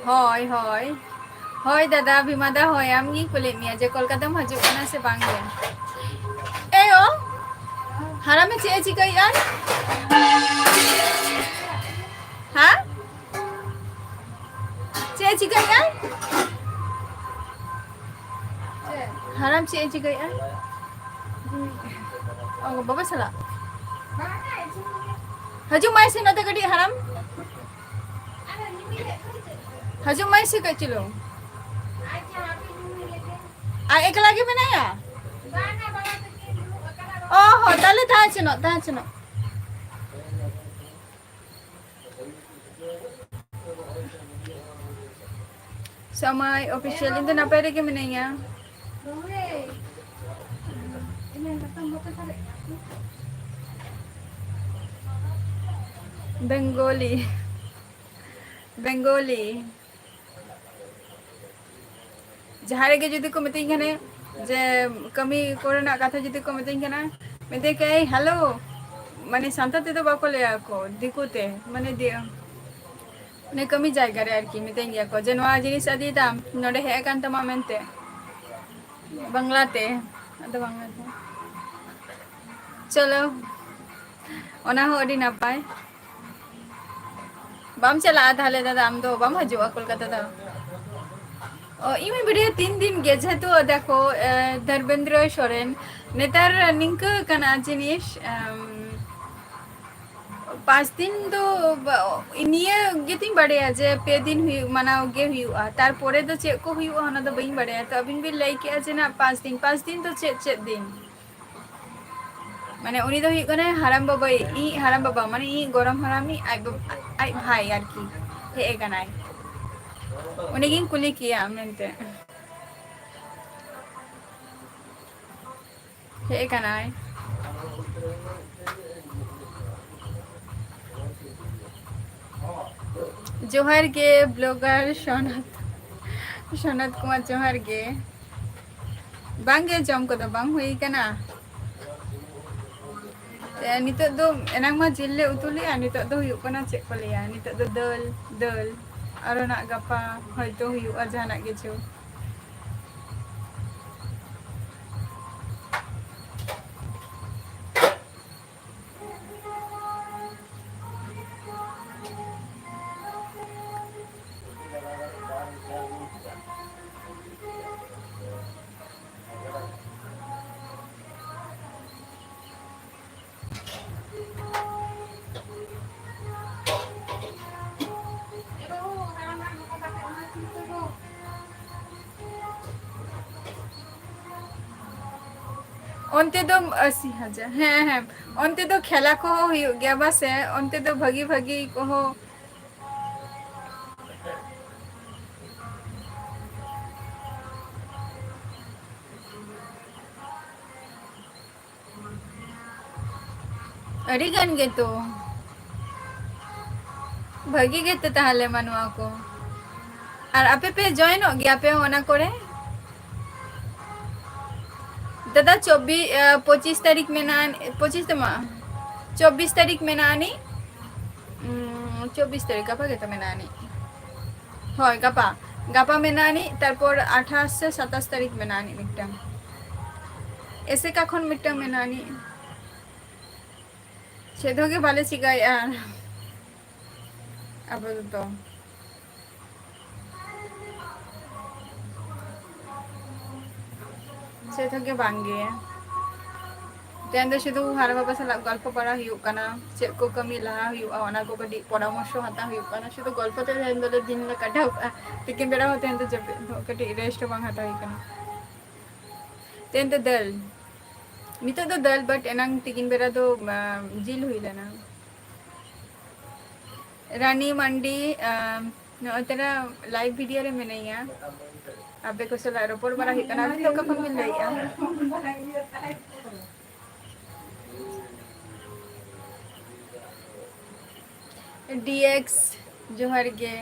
ᱦᱳᱭ, ᱦᱳᱭ᱾ ᱦᱳᱭ ᱫᱟᱫᱟ, ᱵᱷᱤᱢᱟ ᱫᱟ, ᱦᱳᱭ, ᱟᱢ ᱜᱤᱧ ᱠᱩᱞᱤᱭᱮᱫ ᱢᱮᱭᱟ ᱡᱮ ᱠᱳᱞᱠᱟᱛᱟᱢ ᱦᱤᱡᱩᱜ ᱠᱟᱱᱟ ᱥᱮ ᱵᱟᱝ ᱜᱮ? ᱮᱭᱳ, ᱦᱟᱨᱟᱢᱮ ᱪᱮᱫ ᱮ ᱪᱤᱠᱟᱹᱭᱮᱫᱼᱟ? ᱦᱮᱸ? ᱪᱮᱫ ᱮ ᱪᱤᱠᱟᱹᱭᱮᱫᱼᱟ? ᱦᱟᱨᱟᱢ ᱪᱮᱫ ᱮ ᱪᱤᱠᱟᱹᱭᱮᱫᱼᱟ? ᱚ, ᱵᱟᱵᱟ ᱥᱟᱞᱟᱜ? ᱦᱤᱡᱩᱜ ᱢᱟᱭ ᱥᱮ ᱱᱚᱛᱮ ᱠᱟᱹᱴᱤᱡ ᱦᱟᱨᱟᱢ᱾ ᱦᱤᱡᱩᱜ ᱢᱟᱭ ᱥᱮ ᱠᱟᱹᱡ ᱪᱩᱞᱩᱝ᱾ ᱟᱡ ᱮᱠᱞᱟ ᱜᱮ ᱢᱮᱱᱟᱭᱟ? ᱚ ᱦᱚᱸ, ᱛᱟᱦᱞᱮ ᱛᱟᱦᱮᱸ ᱦᱚᱪᱚᱱᱚᱜ, ᱛᱟᱦᱮᱸ ᱦᱚᱪᱚᱱᱚᱜ᱾ ᱥᱟᱢᱟᱭ Official, ᱤᱧ ᱫᱚ ᱱᱟᱯᱟᱭ ᱨᱮᱜᱮ ᱢᱤᱱᱟᱹᱧᱟ᱾ ᱵᱮᱝᱜᱚᱞᱤ, ᱵᱮᱝᱜᱚᱞᱤ᱾ ᱡᱟᱦᱟᱸ ᱨᱮᱜᱮ ᱡᱩᱫᱤ ᱠᱚ ᱢᱤᱛᱟᱹᱧ ᱠᱷᱟᱱᱮ ᱡᱮ ᱠᱟᱹᱢᱤ ᱠᱚᱨᱮᱱᱟᱜ ᱠᱟᱛᱷᱟ ᱡᱩᱫᱤ ᱠᱚ ᱢᱤᱛᱟᱹᱧ ᱠᱟᱱᱟ, ᱢᱮᱛᱟᱹᱧ ᱠᱟᱹᱧ, "ᱦᱮᱞᱳ", ᱢᱟᱱᱮ ᱥᱟᱱᱛᱟᱲ ᱛᱮᱫᱚ ᱵᱟᱠᱚ ᱞᱟᱹᱭᱟ ᱠᱚ, ᱫᱤᱠᱩ ᱛᱮ, ᱢᱟᱱᱮ ᱫᱤ-, ᱢᱟᱱᱮ ᱠᱟᱹᱢᱤ ᱡᱟᱭᱜᱟ ᱨᱮ ᱟᱨᱠᱤ ᱢᱤᱛᱟᱹᱧ ᱜᱮᱭᱟ ᱠᱚ ᱡᱮ, "ᱱᱚᱣᱟ ᱡᱤᱱᱤᱥ ᱟᱹᱫᱤᱭᱮᱫᱟᱢ, ᱱᱚᱰᱮ ᱦᱮᱡ ᱟᱠᱟᱱ ᱛᱟᱢᱟ ᱢᱮᱱᱛᱮ", ᱵᱟᱝᱞᱟ ᱛᱮ, ᱟᱫᱚ ᱵᱟᱝᱞᱟ ᱛᱮ᱾ ᱪᱚᱞᱚ, ᱚᱱᱟ ᱦᱚᱸ ᱟᱹᱰᱤ ᱱᱟᱯᱟᱭ᱾ ᱵᱟᱢ ᱪᱟᱞᱟᱜᱼᱟ ᱛᱟᱦᱞᱮ ᱫᱟᱫᱟ, ᱟᱢ ᱫᱚ ᱵᱟᱢ ᱦᱤᱡᱩᱜᱼᱟ ᱠᱳᱞᱠᱟᱛᱟ ᱫᱚ? ᱚ, ᱤᱧ ᱦᱚᱸᱧ ᱵᱟᱰᱟᱭᱟ ᱛᱤᱱ ᱫᱤᱱ ᱜᱮ, ᱡᱮᱦᱮᱛᱩ ᱫᱮᱠᱷᱚ, ᱮ, ᱫᱷᱚᱨᱢᱮᱱᱫᱨᱚ ᱥᱚᱨᱮᱱ ᱱᱮᱛᱟᱨ ᱱᱤᱝᱠᱟᱹ ᱠᱟᱱᱟ ᱡᱤᱱᱤᱥ, ᱮᱢ, ᱯᱟᱸᱪ ᱫᱤᱱ ᱫᱚ ᱵᱟ-, ᱱᱤᱭᱟᱹ ᱜᱮᱛᱤᱧ ᱵᱟᱰᱟᱭᱟ ᱡᱮ ᱯᱮ ᱫᱤᱱ ᱦᱩᱭᱩᱜ, ᱢᱟᱱᱟᱣ ᱜᱮ ᱦᱩᱭᱩᱜᱼᱟ, ᱛᱟᱨᱯᱚᱨᱮ ᱫᱚ ᱪᱮᱫ ᱠᱚ ᱦᱩᱭᱩᱜᱼᱟ ᱚᱱᱟ ᱫᱚ ᱵᱟᱹᱧ ᱵᱟᱰᱟᱭᱟ᱾ ᱛᱚ ᱟᱹᱵᱤᱱ ᱵᱤᱱ ᱞᱟᱹᱭ ᱠᱮᱜᱼᱟ ᱡᱮ ᱱᱟᱜ ᱯᱟᱸᱪ ᱫᱤᱱ, ᱯᱟᱸᱪ ᱫᱤᱱ ᱫᱚ ᱪᱮᱫ ᱪᱮᱫ ᱫᱤᱱ? ᱢᱟᱱᱮ ᱩᱱᱤ ᱫᱚ ᱦᱩᱭᱩᱜ ᱠᱟᱱᱟᱭ ᱦᱟᱨᱟᱢ ᱵᱟᱵᱟᱭᱤᱡ, ᱤᱧ ᱦᱟᱨᱟᱢ ᱵᱟᱵᱟ, ᱢᱟᱱᱮ ᱤᱧ ᱜᱚᱲᱚᱢ ᱦᱟᱲᱟᱢᱤᱡ ᱟᱡ ᱵᱟᱵᱟ, ᱟᱡ ᱵᱷᱟᱭ ᱟᱨᱠᱤ, ᱦᱮᱡ ᱟᱠᱟᱱᱟᱭ᱾ ᱩᱱᱤᱜᱤᱧ ᱠᱩᱞᱤ ᱠᱮᱭᱟ ᱢᱮᱱᱛᱮ᱾ ᱦᱮᱡ ᱟᱠᱟᱱᱟᱭ᱾ ᱡᱚᱦᱟᱨ ᱜᱮ blogger ᱥᱚᱱᱚᱛ, ᱥᱚᱱᱚᱛ ᱠᱩᱢᱟᱨ, ᱡᱚᱦᱟᱨ ᱜᱮ᱾ ᱵᱟᱝ ᱜᱮ, ᱡᱚᱢ ᱠᱚᱫᱚ ᱵᱟᱝ ᱦᱩᱭ ᱠᱟᱱᱟ᱾ ᱮ, ᱱᱤᱛᱚᱜ ᱫᱚ, ᱮᱱᱟᱝ ᱢᱟ ᱡᱤᱞ ᱞᱮ ᱩᱛᱩ ᱞᱮᱜᱼᱟ, ᱱᱤᱛᱚᱜ ᱫᱚ ᱦᱩᱭᱩᱜ ᱠᱟᱱᱟ, ᱪᱮᱫ ᱠᱚ ᱞᱟᱹᱭᱟ, ᱱᱤᱛᱚᱜ ᱫᱚ ᱫᱟᱹᱞ, ᱫᱟᱹᱞ᱾ ᱟᱨᱚ ᱱᱟᱜ ᱜᱟᱯᱟ ᱦᱚᱭᱛᱳ ᱦᱩᱭᱩᱜᱼᱟ ᱡᱟᱦᱟᱱᱟᱜ ᱠᱤᱪᱷᱩ᱾ ᱚᱱᱛᱮ ᱫᱚ ᱟᱥᱤ ᱦᱟᱡᱟᱨ, ᱦᱮᱸ, ᱦᱮᱸ᱾ ᱚᱱᱛᱮ ᱫᱚ ᱠᱷᱮᱞᱟ ᱠᱚᱦᱚᱸ ᱦᱩᱭᱩᱜ ᱜᱮᱭᱟ ᱵᱟᱥᱮ? ᱚᱱᱛᱮ ᱫᱚ ᱵᱷᱟᱹᱜᱤ ᱵᱷᱟᱹᱜᱤ ᱠᱚᱦᱚᱸ᱾ ᱟᱹᱰᱤ ᱜᱟᱱ ᱜᱮᱛᱚ᱾ ᱵᱷᱟᱹᱜᱤ ᱜᱮᱛᱚ ᱛᱟᱦᱚᱞᱮ ᱢᱟ ᱱᱚᱣᱟ ᱠᱚ᱾ ᱟᱨ ᱟᱯᱮ ᱯᱮ ᱡᱚᱭᱮᱱᱚᱜ ᱜᱮᱭᱟ ᱯᱮ ᱚᱱᱟ ᱠᱚᱨᱮ? ᱫᱟᱫᱟ, ᱪᱚᱵᱵᱤᱥ, ᱮ, ᱯᱚᱸᱪᱤᱥ ᱛᱟᱹᱨᱤᱠᱷ ᱢᱮᱱᱟᱜᱼᱟ, ᱯᱚᱸᱪᱤᱥ ᱫᱚ ᱵᱟᱝ, ᱪᱚᱵᱵᱤᱥ ᱛᱟᱹᱨᱤᱠᱷ ᱢᱮᱱᱟᱜᱼᱟ ᱟᱹᱱᱤᱡ᱾ ᱩᱸ, ᱪᱚᱵᱵᱤᱥ ᱛᱟᱹᱨᱤᱠᱷ, ᱜᱟᱯᱟ ᱜᱮᱛᱚ ᱢᱮᱱᱟᱜᱼᱟ ᱟᱹᱱᱤᱡ᱾ ᱦᱳᱭ, ᱜᱟᱯᱟ, ᱜᱟᱯᱟ ᱢᱮᱱᱟᱜᱼᱟ ᱟᱹᱱᱤᱡ, ᱛᱟᱨᱯᱚᱨ ᱟᱴᱷᱟᱥ ᱥᱮ ᱥᱟᱛᱟᱥ ᱛᱟᱹᱨᱤᱠᱷ ᱢᱮᱱᱟᱜᱼᱟ ᱟᱹᱱᱤᱡ ᱢᱤᱫᱴᱟᱝ᱾ ᱮᱥᱮᱠᱟ ᱠᱷᱚᱱ ᱢᱤᱫᱴᱟᱝ ᱢᱮᱱᱟᱜᱼᱟ ᱟᱹᱱᱤᱡ᱾ ᱪᱮᱫ ᱦᱚᱸ ᱜᱮ ᱵᱟᱞᱮ ᱪᱤᱠᱟᱹᱭᱮᱫᱼᱟ ᱟᱯᱟᱛᱚᱛᱚ᱾ ᱪᱮᱫ ᱦᱚᱸ ᱜᱮ ᱵᱟᱝ ᱜᱮ᱾ ᱛᱮᱦᱮᱧ ᱫᱚ ᱥᱩᱫᱷᱩ ᱦᱟᱨᱟ ᱵᱟᱵᱟ ᱥᱟᱞᱟᱜ ᱜᱚᱞᱯᱚ ᱵᱟᱲᱟ ᱦᱩᱭᱩᱜ ᱠᱟᱱᱟ, ᱪᱮᱫ ᱠᱚ ᱠᱟᱹᱢᱤ ᱞᱟᱦᱟ ᱦᱩᱭᱩᱜᱼᱟ, ᱚᱱᱟ ᱠᱚ ᱠᱟᱹᱴᱤᱡ ᱯᱚᱨᱟᱢᱚᱨᱥᱚ ᱦᱟᱛᱟᱣ ᱦᱩᱭᱩᱜ ᱠᱟᱱᱟ᱾ ᱥᱩᱫᱷᱩ ᱜᱚᱞᱯᱚ ᱛᱮ ᱛᱮᱦᱮᱧ ᱫᱚᱞᱮ ᱫᱤᱱ ᱞᱮ ᱠᱟᱴᱟᱣ ᱠᱟᱜᱼᱟ᱾ ᱛᱤᱠᱤᱱ ᱵᱮᱲᱟ ᱦᱚᱸ ᱛᱮᱦᱮᱧ ᱫᱚ ᱡᱟᱹᱯᱤᱫ ᱫᱚ ᱠᱟᱹᱴᱤᱡ ᱨᱮᱥᱴ ᱦᱚᱸ ᱵᱟᱝ ᱦᱟᱛᱟᱣ ᱦᱩᱭ ᱠᱟᱱᱟ᱾ ᱛᱮᱦᱮᱧ ᱫᱚ ᱫᱟᱹᱞ, ᱱᱤᱛᱚᱜ ᱫᱚ ᱫᱟᱹᱞ, but ᱮᱱᱟᱝ ᱛᱤᱠᱤᱱ ᱵᱮᱲᱟ ᱫᱚ, ᱟᱸ, ᱡᱤᱞ ᱦᱩᱭ ᱞᱮᱱᱟ᱾ ᱨᱟᱱᱤ ᱢᱟᱱᱰᱤ, ᱟᱸ, ᱱᱚᱜᱼᱚᱭ ᱛᱚᱨᱟ live video ᱨᱮ ᱢᱮᱱᱟᱧᱟ, ᱟᱯᱮ ᱠᱚ ᱥᱟᱞᱟᱜ ᱨᱚᱯᱚᱲ ᱵᱟᱲᱟ ᱦᱩᱭᱩᱜ ᱠᱟᱱᱟ᱾ ᱟᱹᱵᱤᱱ ᱫᱚ ᱚᱠᱟ ᱠᱷᱚᱱ ᱵᱤᱱ ᱞᱟᱹᱭᱮᱫᱼᱟ? ᱰᱤ ᱮᱠᱥ, ᱡᱚᱦᱟᱨ ᱜᱮ᱾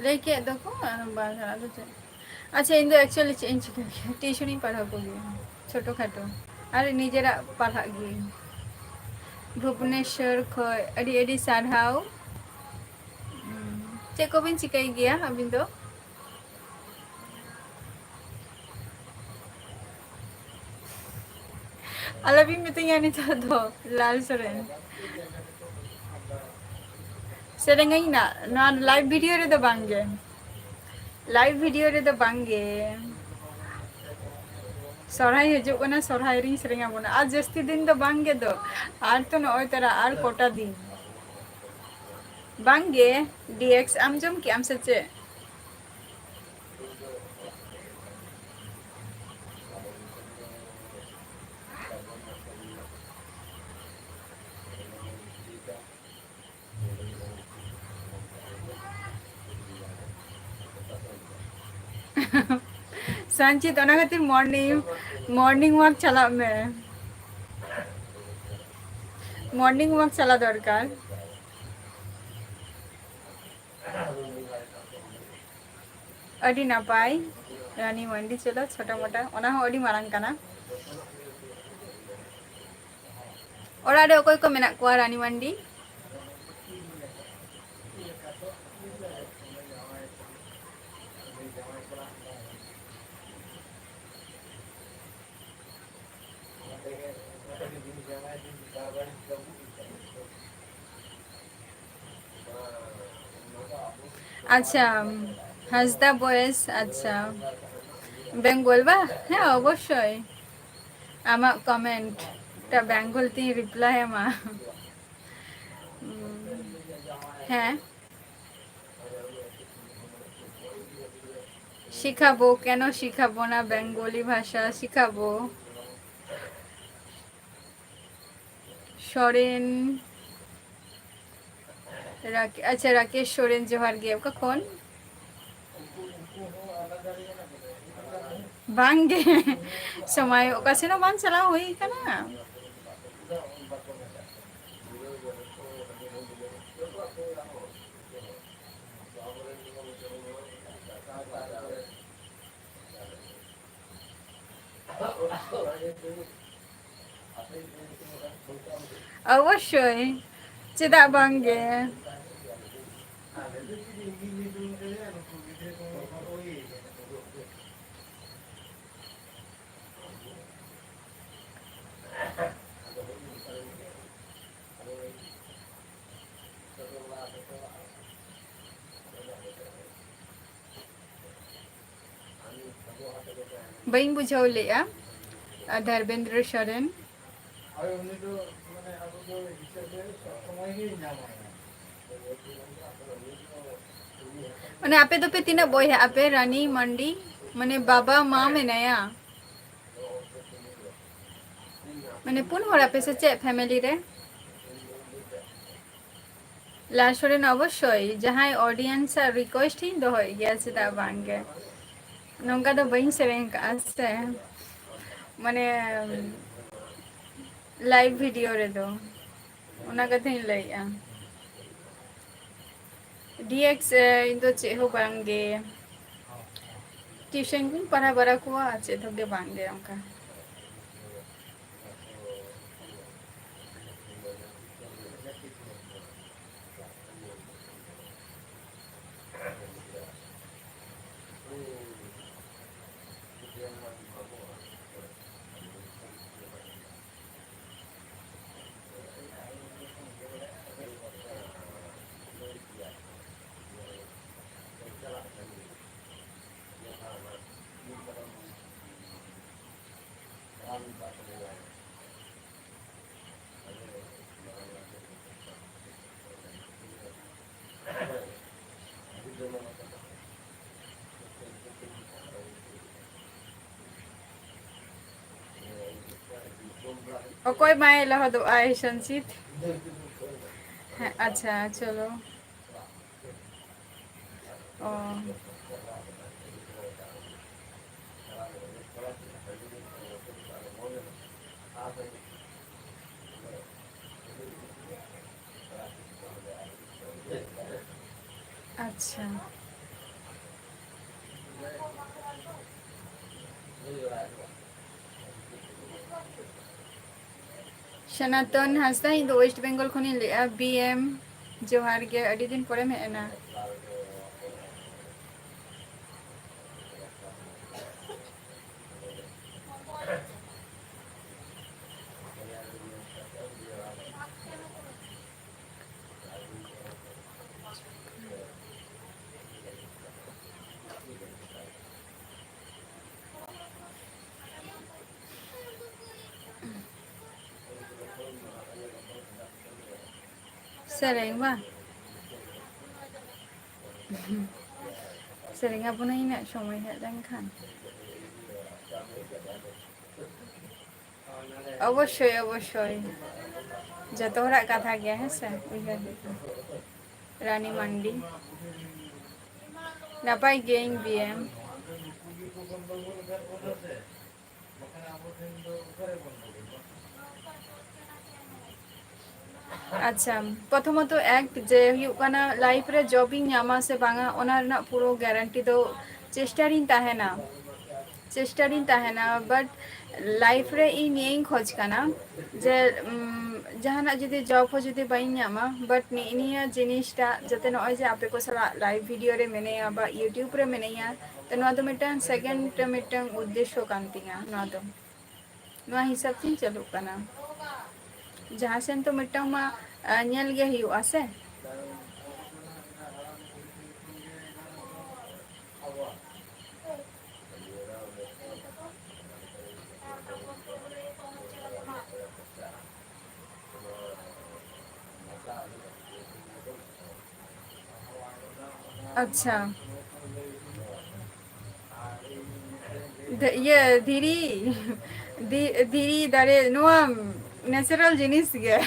ᱞᱟᱹᱭ ᱠᱮᱫ ᱫᱚᱠᱚ, ᱟᱨ ᱵᱟᱨ ᱦᱚᱲ, ᱟᱫᱚ ᱪᱮᱫ? ᱟᱪᱪᱷᱟ, ᱤᱧ ᱫᱚ actually ᱪᱮᱫ ᱤᱧ ᱪᱤᱠᱟᱹᱭ ᱜᱮᱭᱟ, tuition ᱤᱧ ᱯᱟᱲᱦᱟᱣ ᱠᱚᱜᱮᱭᱟ, ᱪᱷᱳᱴᱳ ᱠᱷᱟᱴᱳ, ᱟᱨ ᱱᱤᱡᱮᱨᱟᱜ ᱯᱟᱲᱦᱟᱜ ᱜᱤᱭᱟᱹᱧ᱾ ᱵᱷᱩᱵᱽᱱᱮᱥᱚᱨ ᱠᱷᱚᱡ ᱟᱹᱰᱤ ᱟᱹᱰᱤ ᱥᱟᱨᱦᱟᱣ᱾ ᱪᱮᱫ ᱠᱚᱵᱤᱱ ᱪᱤᱠᱟᱹᱭ ᱜᱮᱭᱟ ᱟᱹᱵᱤᱱ ᱫᱚ? ᱟᱞᱚᱵᱤᱱ ᱢᱤᱛᱟᱹᱧᱟ ᱱᱤᱛᱚᱜ ᱫᱚ, ᱞᱟᱞ ᱥᱚᱨᱮᱱ᱾ ᱥᱮᱨᱮᱧᱟᱹᱧ ᱱᱟ, ᱱᱚᱣᱟ live video ᱨᱮᱫᱚ ᱵᱟᱝᱜᱮ, live video ᱨᱮᱫᱚ ᱵᱟᱝᱜᱮ᱾ ᱥᱚᱨᱦᱟᱭ ᱦᱤᱡᱩᱜ ᱠᱟᱱᱟ, ᱥᱚᱨᱦᱟᱭ ᱨᱤᱧ ᱥᱮᱨᱮᱧ ᱟᱵᱚᱱᱟ᱾ ᱟᱨ ᱡᱟᱹᱥᱛᱤ ᱫᱤᱱ ᱫᱚ ᱵᱟᱝᱜᱮ ᱫᱚ, ᱟᱨ ᱛᱚ ᱱᱚᱜᱼᱚᱭ ᱛᱚᱨᱟ ᱟᱨ ᱠᱚᱴᱟ ᱫᱤᱱ᱾ ᱵᱟᱝᱜᱮ, ᱰᱤ ᱮᱠᱥ ᱟᱢ ᱡᱚᱢ ᱠᱮᱜ ᱟᱢ ᱥᱮ ᱪᱮᱫ? ᱥᱟᱱᱪᱤᱛ, ᱚᱱᱟ ᱠᱷᱟᱹᱛᱤᱨ morning, morning walk ᱪᱟᱞᱟᱜ ᱢᱮ, morning walk ᱪᱟᱞᱟᱜ ᱫᱚᱨᱠᱟᱨ᱾ ᱟᱹᱰᱤ ᱱᱟᱯᱟᱭ, ᱨᱟᱱᱤ ᱢᱟᱱᱰᱤ, ᱪᱚᱞᱚ ᱪᱷᱳᱴᱳ ᱢᱳᱴᱟ, ᱚᱱᱟ ᱦᱚᱸ ᱟᱹᱰᱤ ᱢᱟᱨᱟᱝ ᱠᱟᱱᱟ᱾ ᱚᱲᱟᱜ ᱨᱮ ᱚᱠᱚᱭ ᱠᱚ ᱢᱮᱱᱟᱜ ᱠᱚᱣᱟ, ᱨᱟᱱᱤ ᱢᱟᱱᱰᱤ? ᱟᱪᱪᱷᱟ, ᱦᱟᱸᱥᱫᱟ ᱵᱚᱭᱮᱥ, ᱟᱪᱪᱷᱟ, ᱵᱮᱝᱜᱚᱞ ᱵᱟ? ᱦᱮᱸ, ᱚᱵᱚᱥᱥᱳᱭ᱾ ᱟᱢᱟᱜ comment ᱴᱟ ᱵᱮᱝᱜᱚᱞ ᱛᱤᱧ reply ᱟᱢᱟ᱾ ᱦᱮᱸ, শিখাবো, কেন শিখাবো না? বেঙ্গলি ভাষা শিখাবো। সরেন, রাকে-, ᱟᱪᱪᱷᱟ, ᱨᱟᱠᱮᱥ ᱥᱚᱨᱮᱱ, ᱡᱚᱦᱟᱨ ᱜᱮ᱾ ᱚᱠᱟ ᱠᱷᱚᱱ? ᱵᱟᱝ ᱜᱮ, ᱥᱚᱢᱚᱭ ᱚᱠᱟ ᱥᱮᱱ ᱦᱚᱸ ᱵᱟᱝ ᱪᱟᱞᱟᱣ ᱦᱩᱭ ᱠᱟᱱᱟ᱾ ᱚᱵᱚᱥᱥᱳᱭ, ᱪᱮᱫᱟᱜ ᱵᱟᱝ ᱜᱮ᱾ ᱵᱟᱹᱧ ᱵᱩᱡᱷᱟᱹᱣ ᱞᱮᱫᱼᱟ᱾ ᱟᱨ ᱫᱷᱚᱨᱢᱮᱱᱫᱨᱚ ᱥᱚᱨᱮᱱ᱾ ᱢᱟᱱᱮ, ᱟᱯᱮ ᱫᱚᱯᱮ ᱛᱤᱱᱟᱹᱜ ᱵᱚᱭᱦᱟᱜ ᱟᱯᱮ? ᱨᱟᱱᱤ, ᱢᱟᱱᱰᱤ, ᱢᱟᱱᱮ, ᱵᱟᱵᱟ, ᱢᱟ ᱢᱮᱱᱟᱭᱟ? ᱢᱟᱱᱮ, ᱯᱩᱱ ᱦᱚᱲ ᱟᱯᱮ ᱥᱮ ᱪᱮᱫ family ᱨᱮ? ᱞᱟᱞ ᱥᱚᱨᱮᱱ, ᱚᱵᱚᱥᱥᱳᱭ, ᱡᱟᱦᱟᱸᱭ audience ᱟᱜ request ᱤᱧ ᱫᱚᱦᱚᱭ ᱜᱮᱭᱟ, ᱪᱮᱫᱟᱜ ᱵᱟᱝ ᱜᱮ? ᱱᱚᱝᱠᱟ ᱫᱚ ᱵᱟᱹᱧ ᱥᱮᱨᱮᱧ ᱟᱠᱟᱫᱼᱟ ᱥᱮ, ᱢᱟᱱᱮ, live video ᱨᱮᱫᱚ᱾ ᱚᱱᱟ ᱠᱟᱛᱷᱟᱧ ᱞᱟᱹᱭᱮᱫᱼᱟ᱾ ᱰᱤ ᱮᱠᱥ, ᱮ, ᱤᱧ ᱫᱚ ᱪᱮᱫ ᱦᱚᱸ ᱵᱟᱝ ᱜᱮ, tuition ᱠᱚᱧ ᱯᱟᱲᱦᱟᱣ ᱵᱟᱲᱟ ᱠᱚᱣᱟ, ᱟᱨ ᱪᱮᱫ ᱦᱚᱸ ᱜᱮ ᱵᱟᱝ ᱜᱮ ᱚᱱᱠᱟ᱾ ᱚᱠᱚᱭ ᱵᱟᱭ ᱞᱚᱦᱚᱫᱚᱜᱼᱟᱭ, ᱥᱚᱧᱡᱤᱛ? ᱦᱮᱸ, ᱟᱪᱪᱷᱟ, ᱪᱚᱞᱚ᱾ ᱚ᱾ ᱟᱪᱪᱷᱟ᱾ ᱥᱚᱱᱟᱛᱚᱱ ᱦᱟᱸᱥᱫᱟ, ᱤᱧ ᱫᱚ ᱳᱭᱮᱥᱴ ᱵᱮᱝᱜᱚᱞ ᱠᱷᱚᱱᱤᱧ ᱞᱟᱹᱭᱮᱜᱼᱟ᱾ ᱵᱤ ᱮᱢ, ᱡᱚᱦᱟᱨ ᱜᱮ, ᱟᱹᱰᱤ ᱫᱤᱱ ᱯᱚᱨᱮᱢ ᱦᱮᱡ ᱮᱱᱟ᱾ ᱥᱮᱨᱮᱧ ᱵᱟᱝ? ᱥᱮᱨᱮᱧ ᱟᱵᱚᱱᱟᱹᱧ ᱱᱟᱜ ᱥᱚᱢᱚᱭ ᱦᱮᱡ ᱞᱮᱱᱠᱷᱟᱱ᱾ ᱚᱵᱚᱥᱥᱳᱭ, ᱚᱵᱚᱥᱥᱳᱭ᱾ ᱡᱚᱛᱚ ᱦᱚᱲᱟᱜ ᱠᱟᱛᱷᱟ ᱜᱮ, ᱦᱮᱸ ᱥᱮ? ᱩᱭᱦᱟᱹᱨ ᱦᱩᱭᱩᱜᱼᱟ᱾ ᱨᱟᱱᱤ ᱢᱟᱱᱰᱤ᱾ ᱱᱟᱯᱟᱭ ᱜᱤᱭᱟᱹᱧ, ᱵᱤ ᱮᱢ᱾ ᱟᱪᱪᱷᱟ, ᱯᱨᱚᱛᱷᱚᱢᱚᱛᱚ ᱮᱠ ᱡᱮ ᱦᱩᱭᱩᱜ ᱠᱟᱱᱟ, life ᱨᱮ job ᱤᱧ ᱧᱟᱢᱟ ᱥᱮ ᱵᱟᱝᱟ, ᱚᱱᱟ ᱨᱮᱱᱟᱜ ᱯᱩᱨᱟᱹ guarantee ᱫᱚ ᱪᱮᱥᱴᱟ ᱨᱤᱧ ᱛᱟᱦᱮᱱᱟ, ᱪᱮᱥᱴᱟ ᱨᱤᱧ ᱛᱟᱦᱮᱱᱟ, but life ᱨᱮ ᱤᱧ ᱱᱤᱭᱟᱹᱧ ᱠᱷᱚᱡᱽ ᱠᱟᱱᱟ ᱡᱮ, ᱩᱢ, ᱡᱟᱦᱟᱱᱟᱜ ᱡᱩᱫᱤ job ᱦᱚᱸ ᱡᱩᱫᱤ ᱵᱟᱹᱧ ᱧᱟᱢᱟ, but ᱱᱤ-, ᱱᱤᱭᱟᱹ ᱡᱤᱱᱤᱥᱴᱟ ᱡᱟᱛᱮ ᱱᱚᱜᱼᱚᱭ ᱡᱮ ᱟᱯᱮ ᱠᱚ ᱥᱟᱞᱟᱜ live video ᱨᱮ ᱢᱮᱱᱟᱹᱧᱟ ᱵᱟ YouTube ᱨᱮ ᱢᱮᱱᱟᱹᱧᱟ, ᱛᱚ ᱱᱚᱣᱟ ᱫᱚ ᱢᱤᱫᱴᱟᱝ second ᱨᱮ ᱢᱤᱫᱴᱟᱝ ᱩᱫᱽᱫᱮᱥᱥᱚ ᱠᱟᱱ ᱛᱤᱧᱟ ᱱᱚᱣᱟ ᱫᱚ᱾ ᱱᱚᱣᱟ ᱦᱤᱥᱟᱹᱵ ᱛᱤᱧ ᱪᱟᱹᱞᱩᱜ ᱠᱟᱱᱟ᱾ ᱡᱟᱦᱟᱸ ᱥᱮᱱ ᱛᱚ ᱢᱤᱫᱴᱟᱝ ᱢᱟ, ᱟ, ᱧᱮᱞ ᱜᱮ ᱦᱩᱭᱩᱜᱼᱟ ᱥᱮ᱾ ᱟᱪᱪᱷᱟ᱾ ᱫᱷ-, ᱤᱭᱟᱹ, ᱫᱷᱤᱨᱤ, ᱫᱷᱤ-, ᱫᱷᱤᱨᱤ ᱫᱟᱨᱮ, ᱱᱚᱣᱟ natural ᱡᱤᱱᱤᱥ ᱜᱮ᱾